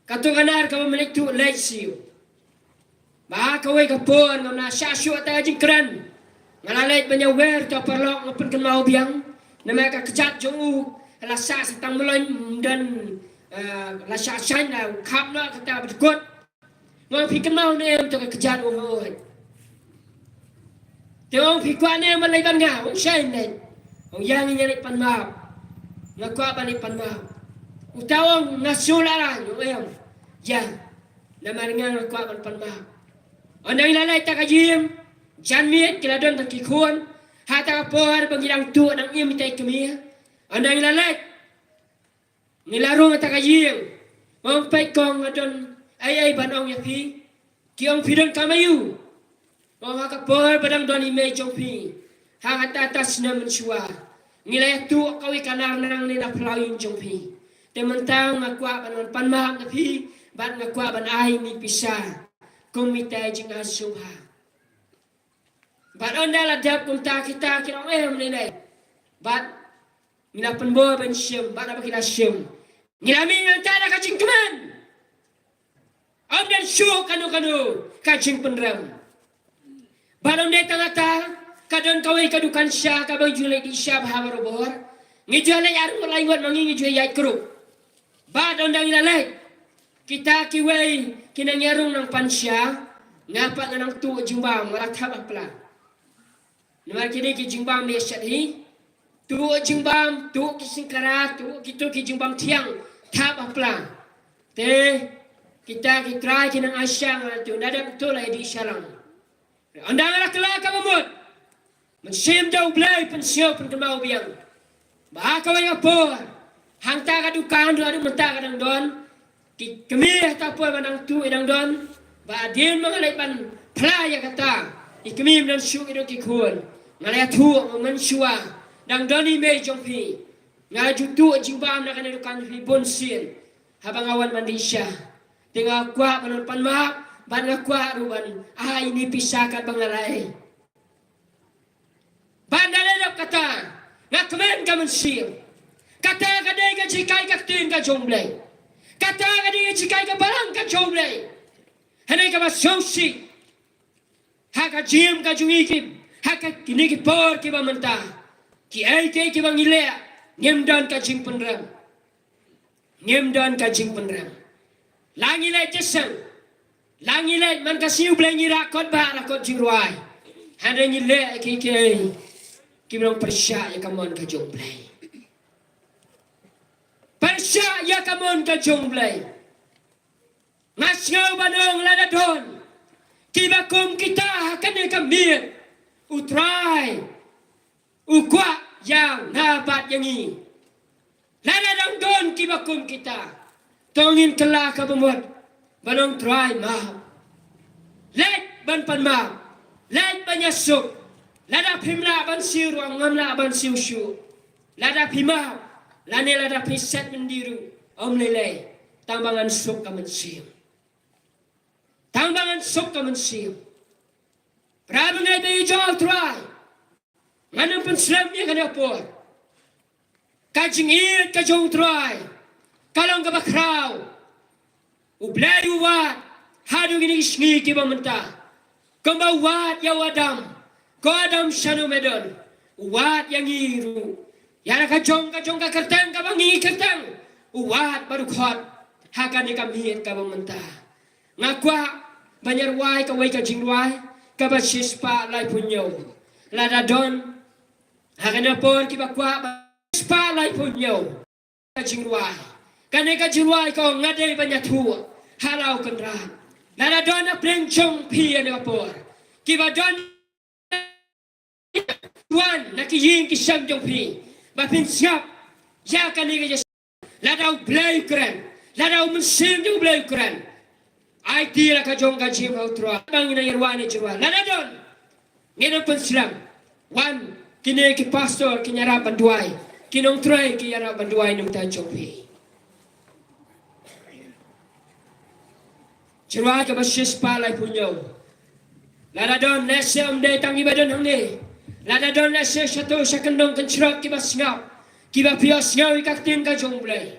Katto katne kaba mynta u leit shuh. Bad ha kawei ka por nga la shah shuh ïa ka jingkren. Nga la leit ban ïa wer ïa uta u paralok, nga pynkynmaw biang. Namar ka kjat jong u la shah sa tang mlien, ym don, eh, la shah shaiñ, la khap noh kata ba dkut. Nga ong phi kynmaw ne em ïa ka kjat? U ong hooid. Te u ong phi kwah ne em ban leit bad nga? U ong shai leit. U ong ïa, ngin ïa leit pan map. Nga kwah ban leit pan map. Uta u ong nga shu la rang, u ong em. Ïa. Namar nga nga kwah ban pan map. Ynda ngi la leit ha kata ka ïing, janmiet ki la don tang ki khun. Ha kata ka por ba ngi dang tuh dang im ïa kita ki kmie. Ynda ngi la leit, ngi la rung ha kata ka ïing. Nga ong peit kong, nga don ei ei ban ong ïa phi. Ki ong phi donkam aïu? Nga ong ha ka por ba dang don i mei jong phi, ha kata ka snem mynshuwa, ngi la ïa tuh kawei ka nar nangne na phyllaw ïing jong phi. Te mynta nga kwah ban wan pan map na phi, bad nga kwah ban ai ïa phi pisa kum kita ki jingai sngewbha. Bad ynda la dep kumta kita ki la ong em lei lei. Bad ngi la pynbor ban shim, bad haba ki la shim, ngi la mih nangta da ka jingkmen. Ym don shuh kano kano ka jingpynrem. Bad ym dei tang kata, ka don kawei ka dukan sha kaba ngi ju leit dih sha bha barabor. Ngi ju leit arngut laingut ma ngi, ngi ju ïaid krup. Bad ynda ngi la leit, kita kiwei ki nang ïa rung nang pan sha, nga pat nga nang tuh jingbam, nga la thap ha pla. Namar ki dei ki jingbam ba ïa shet hi. Tuh jingbam, tuh ki singkara, tuh kito ki jingbam thiang, thap ha pla. Te kita ki trai ki nang ai sha nga, tuh, nda dep tuh la ïa dih sha lang. Ynda nga la kylla kaba mut, mynsiem jong U Blei pynsngew pynkynmaw biang. Ba ha kawei ka por, hangta ka dukan ruh haduh mynta ka dang don. Ki kmie hangta por ba dang tuh i dang don. Ba hadien ba nga leit ban phla ïa kata, i kmie ym don shuh, i don ki khun. Nga la ïathuh, mynshuwa dang don i mei jong phi. Nga ju tuh jingbam na kane ka dukan phi bun sien. Haba nga wan ban dih sha, te nga kwah ban wan pan map, bad nga kwah ruh ban ai ïa phi pisa katba nga la ai. Bad ynda la dep kata, nga kmen ka mynsiem. Kata ka dei ka jinghikai ka ktien ka jong U Blei. Kata ka dei ka jinghikai ka balang ka jong U Blei. Hynrei kaba sngewsih, ha ka jingim ka jong ngi ki, ha ka kine ki por kiba mynta, kiei kiei kiba ngi leh, ngim don ka jingpynrem. Ngim don ka jingpynrem. La ngi leh jingïaseng, la ngi leh man ka sngi U Blei, ngi rakot bha, rakot jingrwai. Hynrei ngi leh kiei kiei kiba long pyrshah ïa ka mon ka jong U Blei. Pyrshah ïa ka mon ka jong U Blei. Nga sngew ban ong lada don kiba kum kita ha kane ka miet, U Trai u kwah ïa nga bad ïa ngi. Lada dang don kiba kum kita, to ngin kylla kaba mut ban ong Trai map. Leit ban pan map, leit ban ïasuk. Lada phim lah ban siew ruh, ngam lah ban siew shuh. Lada phi map, lane lada phi set byndi ruh, ym lei lei, tang ba ngan suk ka mynsiem. Tang ba ngan suk ka mynsiem. Para bangeit ba ïeit jong U Trai, ngan ym pynslem ïa kane ka por. Ka jingïeit ka jong U Trai ka long kaba khraw. U Blei u wad haduh kine ki sngi kiba mynta. Kumba u wad ïa u Adam, ko Adam, shano me don, u wad ïa ngi ruh. Ïa la ka jong ka jong ka kyrteng kaba ngi kyrteng, u wad bad u khot ha kane ka miet kaba mynta. Nga kwah ban ïa rwai kawei ka jingrwai kaba shispah laiphew hynñiew. Lada don ha kane ka por kiba kwah ba shispah laiphew hynñiew. Ka jingrwai, kane ka jingrwai ka ong, nga dei ban ïathuh ha la u Kynrad. Lada don ha pdeng jong phi ha kane ka por kiba don wan na ki ïing ki sem jong phi, ba phin sngap ïa kane ka jingïaseng. Lada U Blei u kren, lada u Mynsiem jong U Blei u kren, aiti la ka jong ka jingim ha U Trai. Ba ngin ïa rwai ne jingrwai, lada don, ngin ym pynslem. Wan, kine ki pastor kin ïarap ban duwai, ki nongtrei kin ïarap ban duwai na ka bynta jong phi. Jingrwai kaba shispah laiphew hynñiew. Lada don lehse ym dei tang iba don hangne. Lada don lehse shato sha kyndong kynshrok kiba sngew, kiba phi ïohsngew ïa ka ktien ka jong U Blei.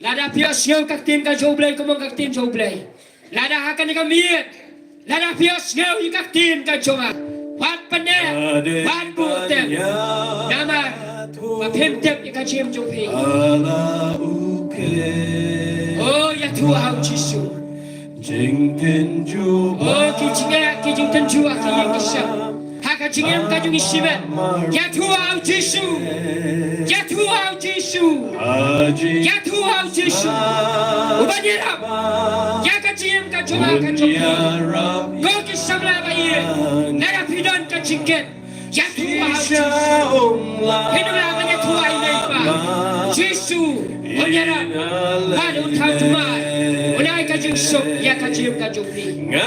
Lada phi ïohsngew ka ktien ka jong U Blei, kumno ka ktien jong U Blei. Lada ha kane ka miet, lada phi ïohsngew ïa ka ktien ka jong nga, wat pyndep, wat buh tem. Namar ba phim tip ïa ka jingim jong phi. O ïathuh ha U Jisu. O ki jingeh, ki jingtynjuh ha ki ïing ki sem, ha ka jingim ka jong ngi shimet. Ïathuh ha U Jisu. Ïathuh ha U Jisu. Ïathuh ha U Jisu. Uba ïarap ïa ka jingim ka jong nga ka jong phi. Ko ki samla ba ïeit, lada phi don ka jingkit, ïathuh ha U Jisu. Phin ym lah ban ïathuh ha ine i pa. Jisu un ïarap bad un thaw thymmai, un ai ka jingsuk ïa ka jingim ka jong phi. Ko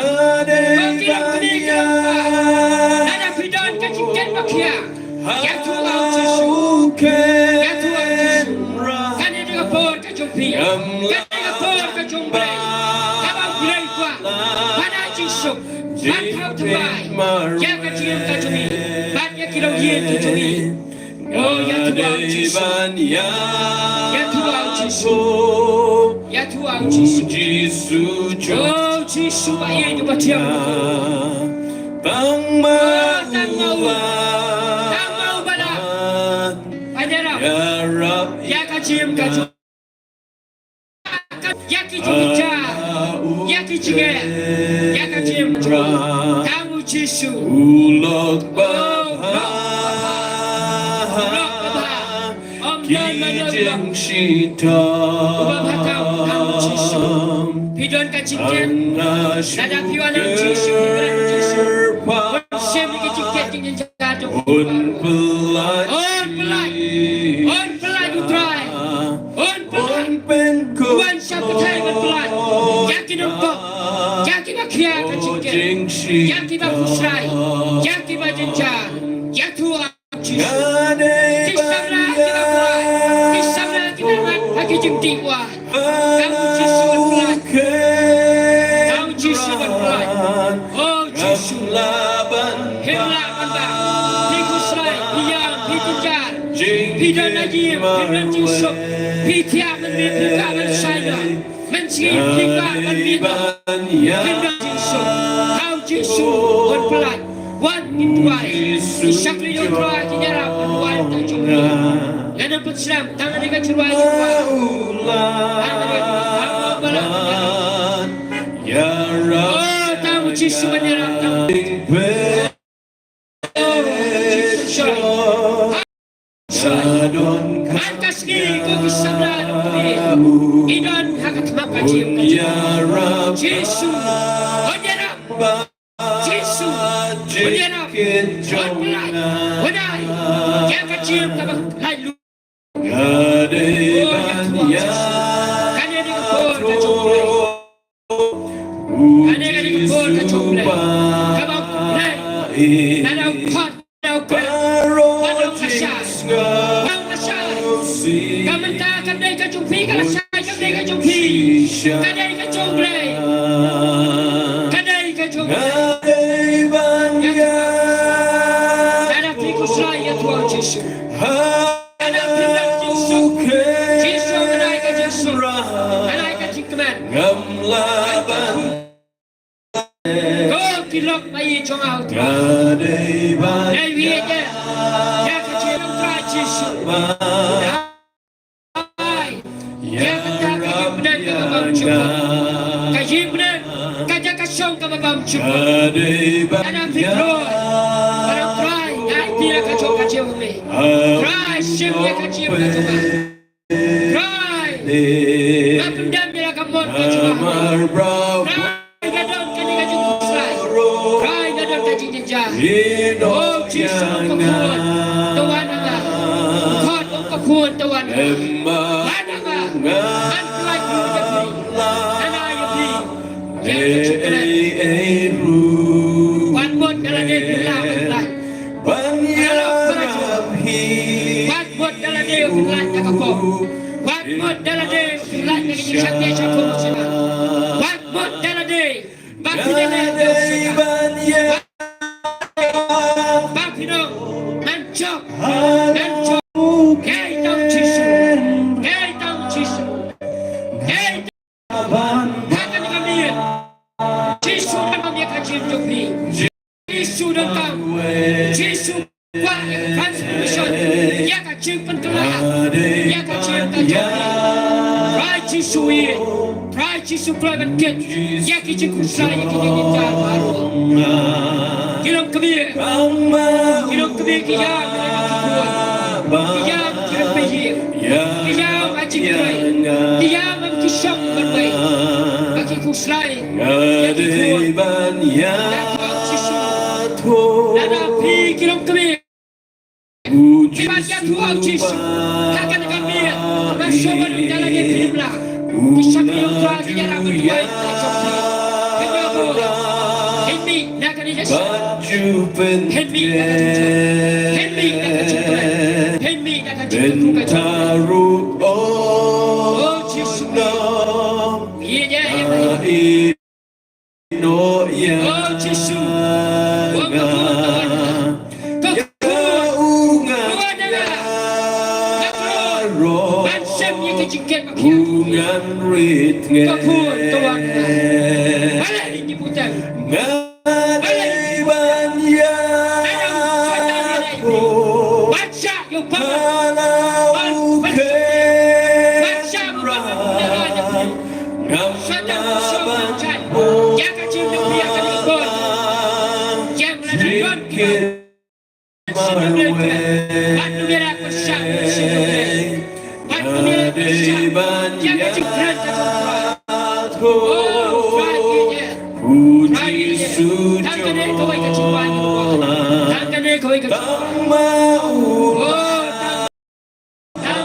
ki longkmie ki longkpa, lada phi don ka jingkit ba khia, ïathuh ha U Jisu. Ïathuh ha U Jisu. Kane dei ka por ka jong phi. Kane ka por ka jong U Blei kaba U Blei u kwah ban ai jingsuk, ban thaw thymmai ïa ka jingim ka jong ngi bad ïa ki longïing ki jong ngi. O ïathuh ha U Jisu. Ïathuh ha U Jisu. Ïathuh ha U Jisu. O Jisu ba ïeit uba thiang. Tang ma u, tang ma u ba lah ban ïarap ïa ka jingim ka jong, ïa ki jingïeit, ïa ki jingeh, ïa ka jingim. Tang U Jisu. U lok ba bha, u lok ba bha. Ym don mano uba bha, uba bha tang U Jisu. Phi don ka jingkit, lada phi wan ha U Jisu, phi wan ha U Jisu, un shim ïa ki jingkit jingjynjar jong phi. Un pyllait, un pyllait U Trai. Un pyllait. Wan sha pyrthei ban pyllait ïa ki nongpop, ïa kiba khia ka jingkit, ïa kiba khuslai, ïa kiba jynjar. Ïathuh ha U Jisu. Ki samla kiba kwai, ki samla kiba mat ha ki jingdih wai, tang U Jisu un pyllait. Tang U Jisu un pyllait. O Jisu, phim lah ban bah. Phi khuslai, phi ïam, phi jynjar, phi don ha ïing, phim don jingsuk, phi thiah mynmiet, phim kwah ban shai noh. Mynsngi phi kwah ban mih noh, phim don jingsuk. Tang U Jisu un pyllait. Wan ki duwai, ki shakri jong U Trai ki ïarap ban duwai tang jong ngi. Ngan ym pynslem, tang kane ka jingrwai jong U Trai. Tang kane ka jingrwai jong U Trai. O tang U Jisu ban ïarap tang. Man ka sngi ko ki samla jong phi, i don ha ka thma ka jingim ka jong phi. Jisu un ïarap. Jisu un ïarap. Un pyllait, un ai ïa ka jingim kaba laitluid. Kane ka dei ka por ka jong U Blei. Kane ka dei ka por ka jong U Blei. Kaba U Blei, kaba U Blei, kaba U Blei. Ka mynta kam dei ka jong phi, ka lashai kam dei ka jong phi. Ka dei ka jong U Blei. Ka dei ka jong U Blei. Lada phi khuslai, ïathuh ha U Jisu. Lada phi don jingsuk, Jisu un ai ka jingsuk, un ai ka jingkmen. Ko ki lok ba ïeit jong nga, U Trai, dei ïa ka jingim, Trai Jisu. Ai ïa kata ka jingpyndem kaba bymjukut, ka jingpyndem ka jaka shong kaba bymjukut. Lada phi khlaiñ, Trai, ai ïa ka jong ka jingim. Trai, shim ïa ka jingim ka jong nga. Trai, nga pyndem ïa la ka mon ka jong nga. Trai, nga don kane ka jingkhuslai. Trai, nga don ka jingjynjar. O Jisu, ko khun, to wan ha nga. Ko khun, ko khun, to wan ha nga. Wan ha nga. Ngan pyllait ïa phi. Ngan ai ïa phi ïa ka jingkhuslai. Wat mut da lade phi lah ban pyllait. Wat mut da lade phi lah ïa ka pop. Wat mut da lade phi lah ïa ka jingshakri shakhun sha. Wat mut da lade ba phi da lade phi lah. Donkam. Jisu kwah ïa ka transformation, ïa ka jingpynkylla, ïa ka jingpynkylla. Trai Jisu ïeit, Trai Jisu kloi ban kit ïa ki jingkhuslai, ïa ki jingkhuslai baroh. Ki longkmie, ki longkmie ki ïam ki khun, ki ïam ki longkmie, ki ïam ha jingtrei, ki ïam ha ki shong ban wei, ba ki khuslai ïa ki khun. Ïa Trai Jisu. Lada phi ki longkmie, phi ban ïathuh ïa U Jisu ha kane ka miet, ba shu ban ïa la ngi phim la. Ki shakri U Trai ki ïarap ban duwai ïa jong phi. Phin ïoh buh. Phin mih na ka jingïaseng. Phin mih na ka jingïaseng. Phin mih na ka jingïaseng. Phin mih na ka jingïaseng. O Jisu. Ïa, ïa, ïa. O Jisu, ka khun, ka khun, ka khun, ka khun, ban sem ïa ka jingkit ba phi. Ka khun, ka khun. Balei ngi buteng? Balei? Ban shah ïa u Papa. Ban, ban, ban shah ïa u Papa. Ngam shah ban ïa ka jingïapher ka jingkor. Jam la don. Ban ïa ka shah, ban ïa ka shah. Ban ïa ka shah. Ïa ka jingkren ka jong Trai. Oh, Trai, ïa, ïa. Trai, ïa, ïa. Tang kane kawei ka jingwan. Tang kane kawei ka jingwan. Oh, tang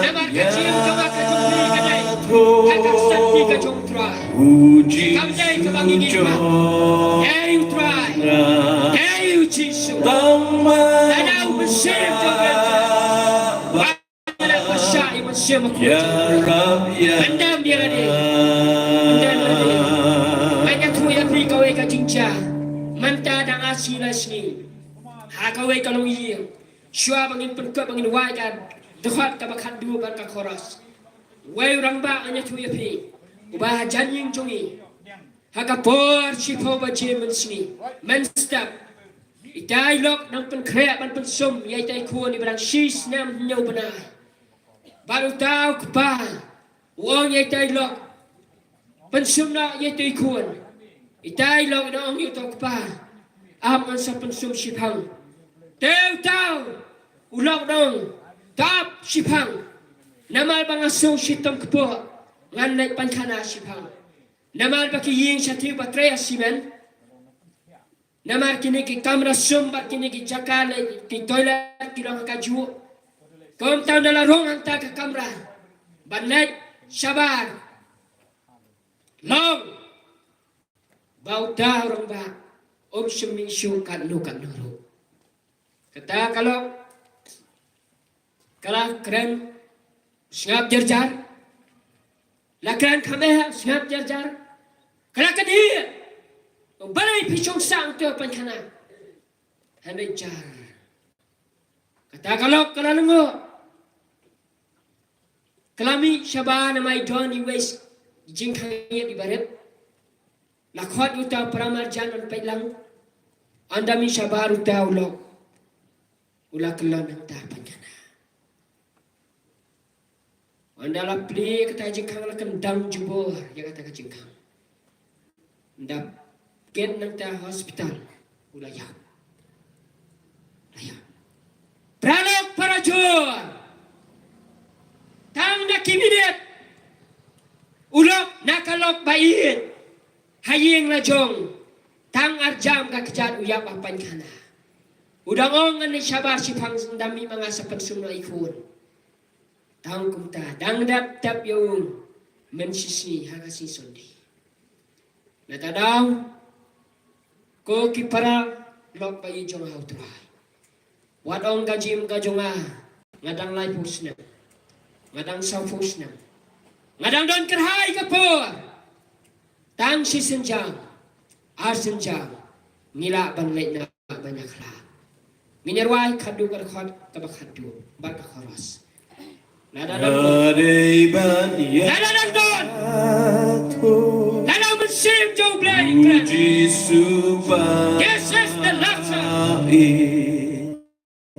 Namar ka jingim kaba ka jong phi ka dei ha ka santi ka jong U Trai. Kam dei kaba ngi ngeit ba. Ei U Trai. Ei U Jisu. Lada u Mynsiem jong nga. Lada u Mynsiem jong nga. Pyndam ïa lade. Pyndam ïa lade. Nga ïathuh ïa phi kawei ka jingjia. Mynta dang ar shi lai sngi. Ha kawei ka longïing. Shuwa ba ngin pynkut ba ngin wai ka dkhot kaba khatduh bad ka chorus. Wei u rangbah, nga ïathuh ïa phi, uba hajan ïing jong ngi. Ha ka por shiphew baje mynsngi, mynstep, itai i lok nang pynkhreh ban pynsum ïa itai i khun iba dang shi snem hynñiew bnai. Bad uta u kpa u ong ïa itai i lok, pynsum noh ïa itai i khun. Itai i lok i da ong ïa uta u kpa, ap, ngan sa pynsum shiphang. Te uta u lok u da ong, to ap shiphang. Namar ba nga shu shitom kpoh, ngan leit pynkhana shiphang. Namar ba ki ïing shatei ba trei ha simen. Namar kine ki kamra sum bad kine ki jaka leit ki toilet ki long ha kajuh. Kumta u da la rung hangta ka kamra ban leit shabar. Long ba uta u rangbah um shym mih shuh katno katno ruh. Kata ka lok ka la kren sngap jar jar. La kren kham eh, sngap jar jar. Ka la kynhiar. Balei phi shong sah hangto ha pynkhana? Hynrei jar. Kata ka lok ka la lyngngoh. Ka la mih shabar namar i don iwei i jingkhang ïit iba rit. La khot ïa uta u paramarjan ban peit lang. Ynda mih shabar uta u lok, u la kyllon hangta ha pynkhana. Ynda la plie kata ka jingkhang, la kyndang jubor ïa kata ka jingkhang. Ynda kit nangta ha hospital, u la ïap. La ïap. Paralok parajor, tang da ki minit u lok na ka lok ba ïeit ha ïing la jong. Tang arjam ka kjat u ïap ha pynkhana. U dang ong, ngan leit shabar shiphang, ynda mih ma nga sa pynsum noh i khun. Tang kumta, dang dap dap ïa u mynshisngi ha ka sngi Sunday. Nangta daw, ko ki para lok ba ïeit jong nga, U Trai. Wat ong ka jingim ka jong nga, nga dang laiphew snem, nga dang sawphew snem, nga dang don kyrhai ka por. Tang shi synjam, ar synjam, ngi lah ban leit na ban ïakhlad. Ngin ïa rwai khatduh ka dkhot kaba khatduh bad ka chorus. Lada don, lada don, lada mynsiem jong U Blei kren. This is the lesson.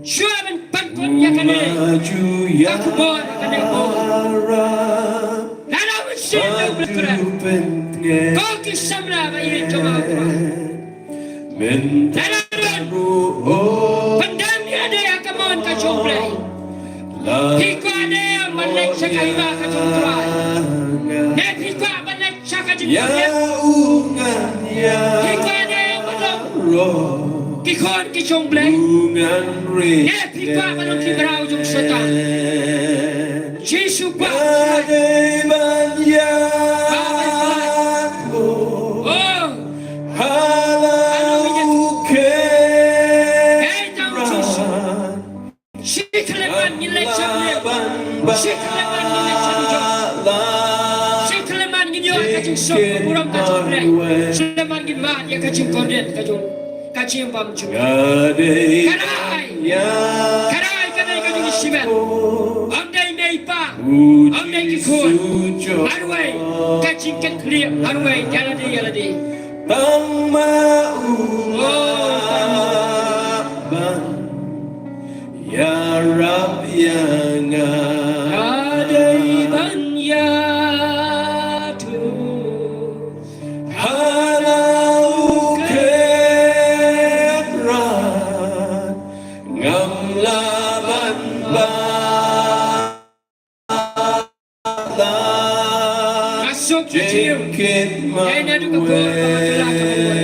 Shuwa ban pynkut ïa kane ka khubor, ïa kane ka khubor. Lada mynsiem jong U Blei kren. Ko ki samla ba ïeit jong nga, U Trai. Lada don, pyndam ïa ka mon ka jong U Blei. Phi kwah ne ban leit sha ka hima ka jong U Trai? Ne phi kwah ban leit sha ka jingkordit? Phi kwah ne ban long ki khun ki jong U Blei? Ne phi kwah ban long ki mraw jong Soitan? Jisu kwah. Oh. Hei tang Jisu. Shi khyllipmat ngin leit sha U Blei. Shi khyllipmat ngin leit sha U Blei. Shi khyllipmat ngin ïoh ka jingsuk burom ka jong U Blei. Shi khyllipmat ngin mad ïa ka jingkordit ka jong, ka jingbam jong. Ka dei, ka dei ka jong i shimet. Ym dei mei pa, ym dei ki khun. Marwei ka jingkitkhlieh, marwei ïa lade ïa lade. Tang ma u lah ban ïarap ïa nga. Ka dei ban ïathuh ha la u Kynrad, ngam lah ban ba Nga suk jingkit. Ïa naduh ka por kaba kylla kaba mut.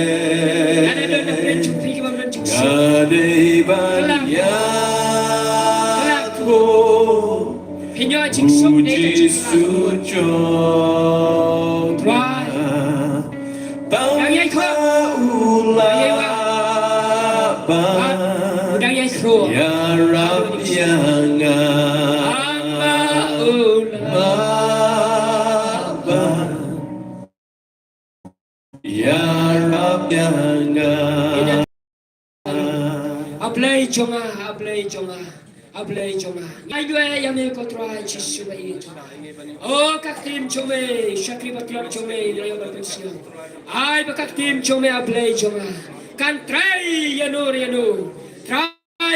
Lada don na pdeng jong phi kiba mut jingsuk. Kylla. Kylla. Phin ïoh jingsuk ne ka jingkylla kaba mut. Trai. Dang ïai khroh. Dang ïai wah. Bad u dang ïai khroh. Ïarap ïa nga. Tang ba u lah ban ïarap ïa nga. A Blei jong nga, a Blei jong nga, a Blei jong nga. Nga ïohi ïa me ko Trai Jisu ba ïeit jong nga. O ka ktien jong me, shakri ba tlot jong me, ïa ba pynshong. Ai ba ka ktien jong me a Blei jong nga kan trei ïa no ïa no. Trai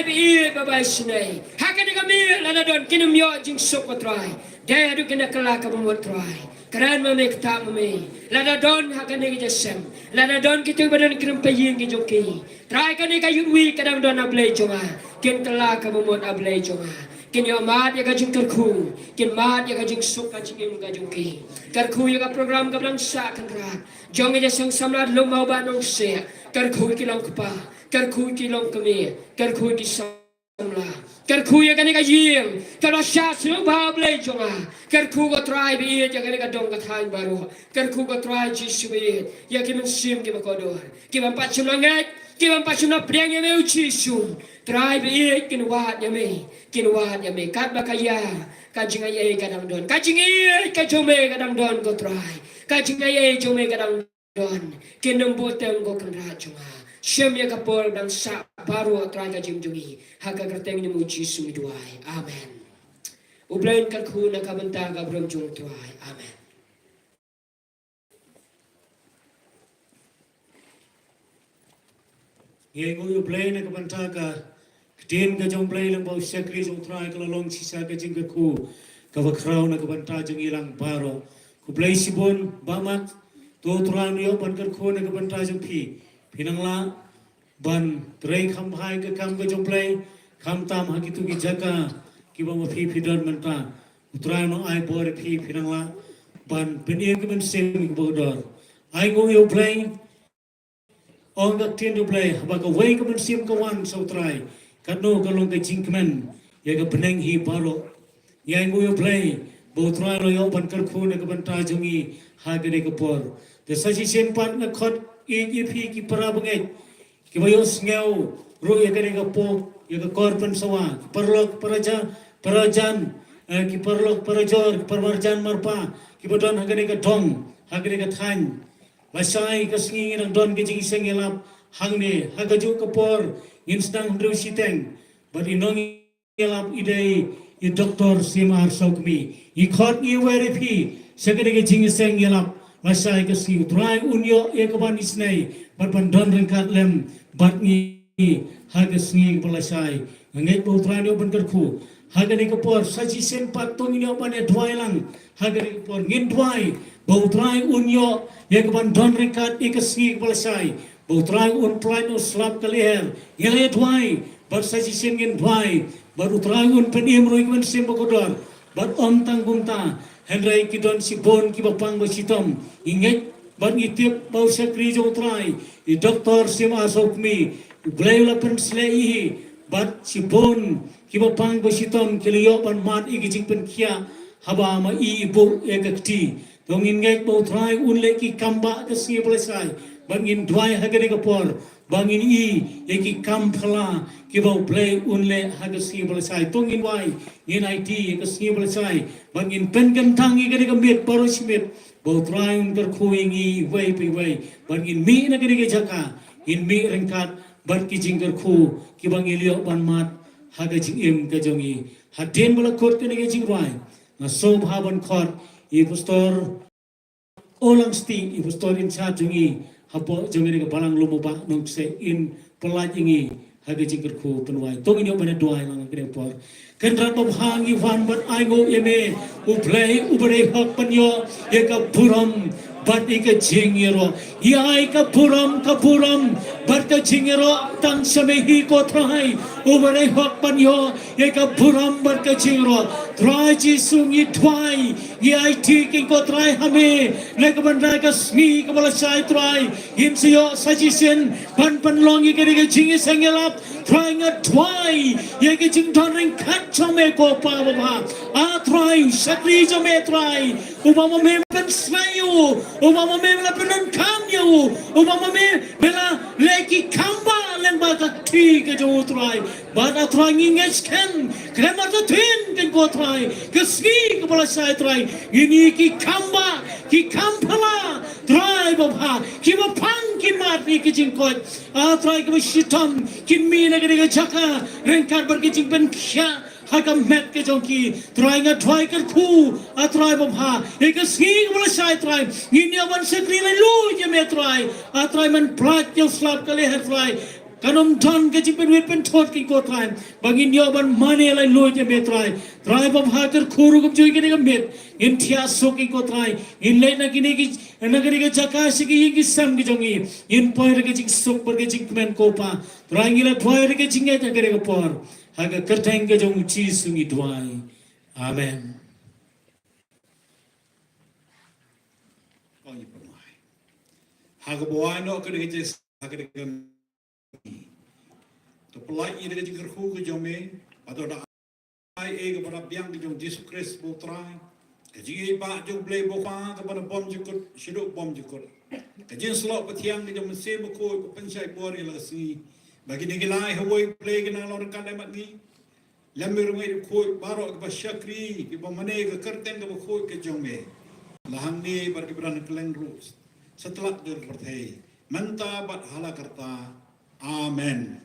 ba ïeit ba bai sngewbha. Ha kane ka miet lada don kin ym ïoh jingsuk ko Trai. Dei haduh kin da kylla kaba mut Trai. Kren ma me, kata ma me. Lada don ha kane ka jingïaseng. Lada don kito ba don kren pa ïing ki jong ki. Trai kane ka youth week ka dang don a Blei jong nga. Kin kylla kaba mut a Blei jong nga. Kin ïoh mad ïa ka jingkyrkhu. Kin mad ïa ka jingsuk ka jingim ka jong ki. Kyrkhu ïa ka program kaba dang sah Kynrad. Jong ka jingïaseng samla lum maw ba nong seh. Kyrkhu ki long kpa. Kyrkhu ki long kmie. Kyrkhu ki sa Kyrkhu ïa kane ka ïing kaba shah sngewbha Blei jong nga. Kyrkhu ko Trai ba ïeit ïa kane ka dong ka thaiñ baroh. Kyrkhu ko Trai Jisu ba ïeit ïa ki mynsiem kiba kordor, kiba ym pat shym la ngeit, kiba ym pat shym la pdiang ïa me u Jisu. Trai ba ïeit kin wad ïa me, kin wad ïa me katba ka ïa ka jingaiei ka dang don, ka jingaiei ka jong me ka dang don ko Trai. Ka jingaiei jong me ka dang don. Kin ym bud teng ko Kynrad jong nga. Shim ïa ka por dang sah baroh Trai ka jingim jong ngi. Ha ka kyrteng jong u Jisu ngi duwai. Amen. U Blei un kyrkhu na ka bynta ka burom jong u Trai. Amen. Ngi ainguh ïa u Blei na ka bynta ka ktien ka jong u Blei lyngba u shakri jong u Trai ka la long shisha ka jingkyrkhu kaba khraw na ka bynta jong ngi lang baroh. Khublei shibun Bah Mak, to u Trai un ïoh ban kyrkhu na ka bynta jong phi. Phi nang lah ban trei kham bha ïa ka kam ka jong u Blei, khamtam ha kito ki jaka kiba ma phi phi don mynta. U Trai un ai bor ïa phi, phi nang lah ban pynim ka mynsiem kaba kordor. Ainguh ïa u Blei. Ong ka ktien u Blei, haba kawei ka mynsiem ka wan sha u Trai, katno ka long ka jingkmen ïa ka bneng hi baroh. Ngi ainguh ïa u Blei ba u Trai u la ïoh ban kyrkhu na ka bynta jong ngi ha kane ka por. Te sa shisien pat nga khot ïa phi ki para bangeit, Kiba ïohsngew ruh ïa kane ka pop, ïa ka kor pynsawa, ki paralok paraja, parajan, eh, ki paralok parajor, ki parmarjan marpa, kiba don ha kane ka dong, ha kane ka thaiñ. Lashai ka sngi ngi dang don ka jingïaseng ïalap hangne, ha kajuh ka por ngin sdang hynriew shiteng. Bad i nong ïalap i dei i Doktor Sim R Sawkmie. Ngi khot ngi wer ïa phi sha kane ka jingïaseng ïalap. Lashai ka sngi U Trai un ïoh ïa ka ban isynei bad ban don ryngkat lem bad ngi ha ka sngi kaba lashai. Nga ngeit ba U Trai un ïoh ban kyrkhu ha kane ka por. Sa shisien pat to ngin ïoh ban ïa duwai lang ha kane ka por. Ngin duwai ba U Trai un ïoh ïa ka ban don ryngkat ïa ka sngi kaba lashai. Ba U Trai un pynlait na u slap ka lyer. Ngi la ïa duwai bad sa shisien ngin duwai bad U Trai un pynim ruh ïa ka mynsiem bakordor. Bad ym tang kumta, hynrei ki don shibun kiba pang ba shitom. Ngi ngeit bad ngi tip ba u shakri jong U Trai, i Doktor Sim R Sawkmie, U Blei u la pynsleh ïa i bad shibun kiba pang ba shitom ki la ïoh ban mad ïa ka jingpynkhiah haba ma i i buh ïa ka kti. To ngin ngeit ba U Trai un leh ki kam ba ha ka sngi ba lashai. Ba ngin duwai ha kane ka por ba ngin i ïa ki kam phylla kiba U Blei un leh ha ka sngi ba lashai. To ngin duwai, ngin aiti ïa ka sngi ba lashai ba ngin pynkyntang ïa kane ka miet baroh shi miet ba U Trai un kyrkhu ïa ngi iwei pa iwei. Ba ngin mih na kane ka jaka, ngin mih ryngkat bad ki jingkyrkhu kiba ngi la ïoh ban mad ha ka jingim ka jong ngi. Hadien ba la kut kane ka jingrwai, nga sngewbha ban khot i Pastor Olangsti, i Pastor in charge jong ngi hapoh jong ngi ka Balang Lum Bah Nongkseh, in pynlait ïa ngi ha ka jingkyrkhu pynduwai. To ngin ïoh ban duwai lang ha kane ka por. Kynrad babha, ngi wan bad ainguh ïa me, U Blei uba dei hok, ban ïoh ïa ka burom bad ïa ka jingïaroh. Ïa ai ka burom, ka burom bad ka jingïaroh tang sha me hi ko Trai, uba dei hok ban ïoh ïa ka burom bad ka jingïaroh. Trai Jisu, ngi duwai, ngi aiti ïa ki ko Trai ha me na ka bynta ka sngi kaba lashai Trai. Ngin sa ïoh sa shisien ban pynlong ïa kane ka jingïaseng ïalap. Trai nga duwai ïa ka jingdon ryngkat jong me ko Pa babha. A Trai, u shakri jong me Trai, uba ma me la pynsngew ïa u, uba ma me la pyndonkam ïa u, uba ma me la leh ki kam ba lyngba ka kti ka jong u Trai. Bad A Trai ngi ngeit skhem, khlem artatien kein ko Trai, ka sngi kaba lashai Trai, ngin ïoh ki kam ba, ki kam phylla Trai babha, kiba pang ki mad ïa ki jingkoit. A Trai kaba shitom, kin mih na kane ka jaka ryngkat bad ki jingpynkhiah ha ka met ka jong ki. Trai nga duwai kyrkhu, A Trai babha, ïa ka sngi kaba lashai Trai, ngin ïoh ban shakri laitluid ïa me Trai. A Trai, men pynlait ïa u slap ka lyer Trai. Kan ym don ka jingpynwit pynthut kein ko Trai, ba ngin ïoh ban mane laitluid ïa me Trai. Trai babha, kyrkhu ruh kumjuh ïa kane ka miet, ngin thiah suk kein ko Trai. Ngin leit na kine ki, na kane ka jaka sha ki ïing ki sem ki jong ngi, ngin poi da ka jingsuk bad ka jingkmen ko Pa. Trai ngi la duwai da ka jingngeit ha kane ka por. Ha ka kyrteng ka jong U Jisu ngi duwai. Amen. Ko ngi pynwai. Ha kaba wai noh ka dei ka jingïaseng, ha ka dei ka To pynlait ïa ka jingkyrkhu ka jong me, bad to da ai ïa ka para biang ka jong Jisu Khrist ba U Trai, ka jingïeit ba jong U Blei ba U Kpa kaba na bymjukut shaduh bymjukut, ka jingïasyllok ba thiang ka jong U Mynsiem Bakhuid ba pynshai bor ïa la ka sngi, ba kine ki lai ha wei U Blei kin nang long ryngkat lem bad ngi. Lem bad ruh ngi bakhuid baroh kiba shakri, kiba mane ka kyrteng kaba khuid ka jong me, la hangne bad kiba don kylleng ruh satlak jong ka pyrthei, mynta bad hala karta. Amen.